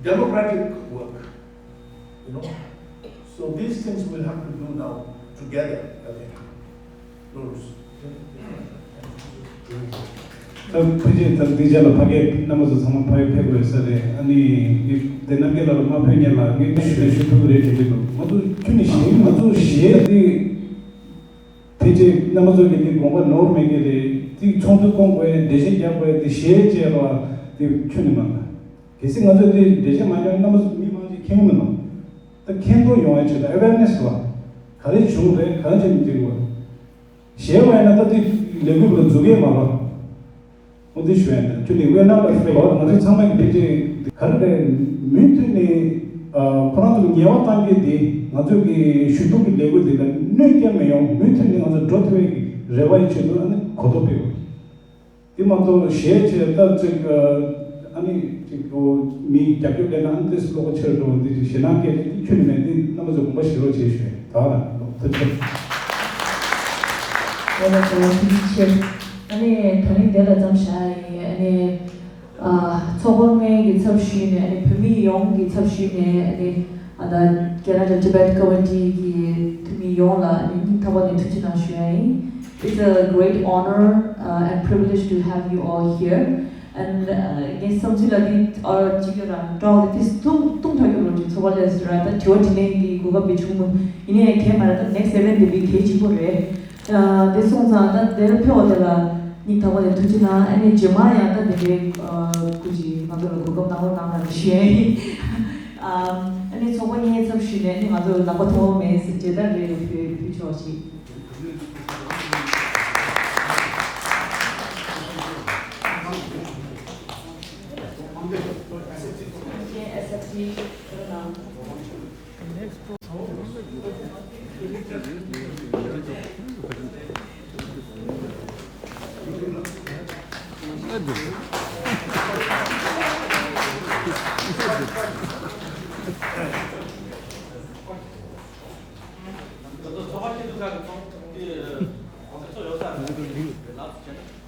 democratic work, you know. So these things we'll have to do now together, I think. ད་ཕལ་ཆེར་ད་འདི་རྗེས་ལ་ཕ་གིར་རྣམ་པ་ཚོ་ཚང་མ་ཕ་གིར་ཕེབས་དགོས་ས་རེད། ཨ་ནི་ངས་དེ་རྣམ་རྒྱལ་ལགས་ལ་མ་ཕེབས་སྔོན་ལ་ངས་ཞུ་དང་ཞུ་ཐུབ་ཀྱི་རེད་དྲན་གྱི་འདུག་ང་ཚོ་ཁྱོན་ནས་གཞས་ང་ཚོ་གཞས་དེ་ཕལ་ཆེར་རྣམ་པ་ཚོ་གི་འདི་དགོངས་པ་ནོར་མེད་ཀྱི་རེད། དེ་ཚོགས་འདུ་སྐོང་དགོས། འགྲེལ་བཤད་རྒྱག་དགོས། དེ་གཞས་བཅས་ལ་དེ་ཁྱོན་ནས་མ་གལ་སྲིད་ང་ཚོས་དེ་འགྲེལ་བཤད་མ་རྒྱག་ན་རྣམ་པ་ཚོ་མི་མང་ཆེ་མཁྱེན་གྱི་མི་འདུག་ད་མཁྱེན་རྟོགས་ཡོང་བའི་ཆེད་དུ་ཨེ་ཝེར་ནེ་སི་ལ་ག་རེ་བྱུང་རེད། ག་རེ་བྱས་ནས་འགྲིག་དགོས། གཞས་པ་ཡིན་ན་ད་དེ་ལས་འགུལ་ལ་འཛུལ་གྱི་མ་རེད། འོ་དེ་ཞུ་ཡ་ཡིན། ཁྱོད་ནི་we're not afraid. ང་ཚོ་ཚང་མ་གི་ཕལ་ཆེར་ག་རེ་རེད། མུ་མཐུད་ནས་ཨ་ཁོ་རང་ཚོ་ལ་ངལ་བ་གཏོང་རྒྱུ་དེ་ང་ཚོ་གི་ཞུ་གཏུག་གི་ལས་འགུལ་དེ་ལ་གནོད་སྐྱེལ་མི་ཡོང་། མུ་མཐུད་ནས་ང་ཚོ་འགྲོ་ཐུབ་པའི་རེ་བ་ཡི་ཆེད་དུ་ཨ་ནི་གོ་རྟོགས་སྤེལ་དགོས། དེ་མ་གཏོགས་གཞས་བྱས་ད་ཅིག་ཨ་ནི་ཅིག་མིའི་རྒྱབ་སྐྱོར་ལེན་ན་ཨ་ནི་ཏོག་ཙམ་བློ་ཁོག་ཆེ་རུ་འགྲོ་བ་འདི་ཅིག་ཞེད་སྣང་སྐྱེ་རྒྱུ་ཁྱོན་ནས་མེད། འདི་རྣམ་པ་ཚོ་དགོངས་པ་བཞེས་རོགས་བྱེད་ཞུ། ད་ཐུགས་རྗེ་ཆེ། ཨ་ནི་ད་རིང་དེ་ལ་མཚམས་བཞག་ཡིན། ཨ་ནི་ཨ་ཚོགས་པ་ལྔའི་གི་ཚབ་ཞུས་ནས། ཨ་ནི་བོད་མི་ཡོངས་ཀྱི་ཚབ་ཞུས་ནས། ཨ་ནི་ཨ་ད་རྒྱ་ནག་གི་Tibet Committee གི་འཐུས་མི་ཡོངས་ལ་ཨ་ནི་སྙིང་ཐག་པ་ནས་ཐུགས་རྗེ་གནང་ཞུ་ཡ་ཡིན། It's a great honor uh, and privilege to have you all here. And uh, ངའི་བསམ་ཚུལ་ལ་འདི་ཨ་གཅིག་ཡོད་ར། འགྲོ་འདི་ཏིས་ཏུང་ཏུང་ཐག་གི་རོ་ཅིག་ཚོགས་པ་ལས་ར། ད་དྲི་བ་དྲིས་ལན་གྱི་གོ་སྐབས་དེ་བྱུང་མོད། ཡིན་ནའི་གལ་མ་ར། ད་next event དེ་བི་གལ་ཆེན་པོ་རེད། ཨ་དེ་སོང་ཙང་ད་དེར་ཕེབས་པ་དེ་ལ་སྙིང་ཐག་པ་ནས་ཐུགས་རྗེ་གནང་། ཨ་ནི་རྗེས་མ་ཡང་ད་དེ་འདྲའི་ཨ་སྐུ་མཁྱེན་ང་ཚོ་ལ་གོ་སྐབས་གནང་རོགས་གནང་ར་ཞུ་ཡ་ཡིན། ཨ་ཨ་ནི་ཚོགས་པ་ལྔའི་ཚབ་ཞུས་ནས། ཨ་ནི་ང་ཚོ་ལག་པ་མཐོང་བ་མེད་ཟེར་མཇལ་དར་རེ་ཕུལ་ཕུལ་ཆོག་ཅིག་ཚོགས་པ་སྐྱིད་སྡུག་ཁག་གི་ཚོགས་ཀྱི་གོང་ས་མཆོག་ཡོད་ས་རེད། ལགས་སོ།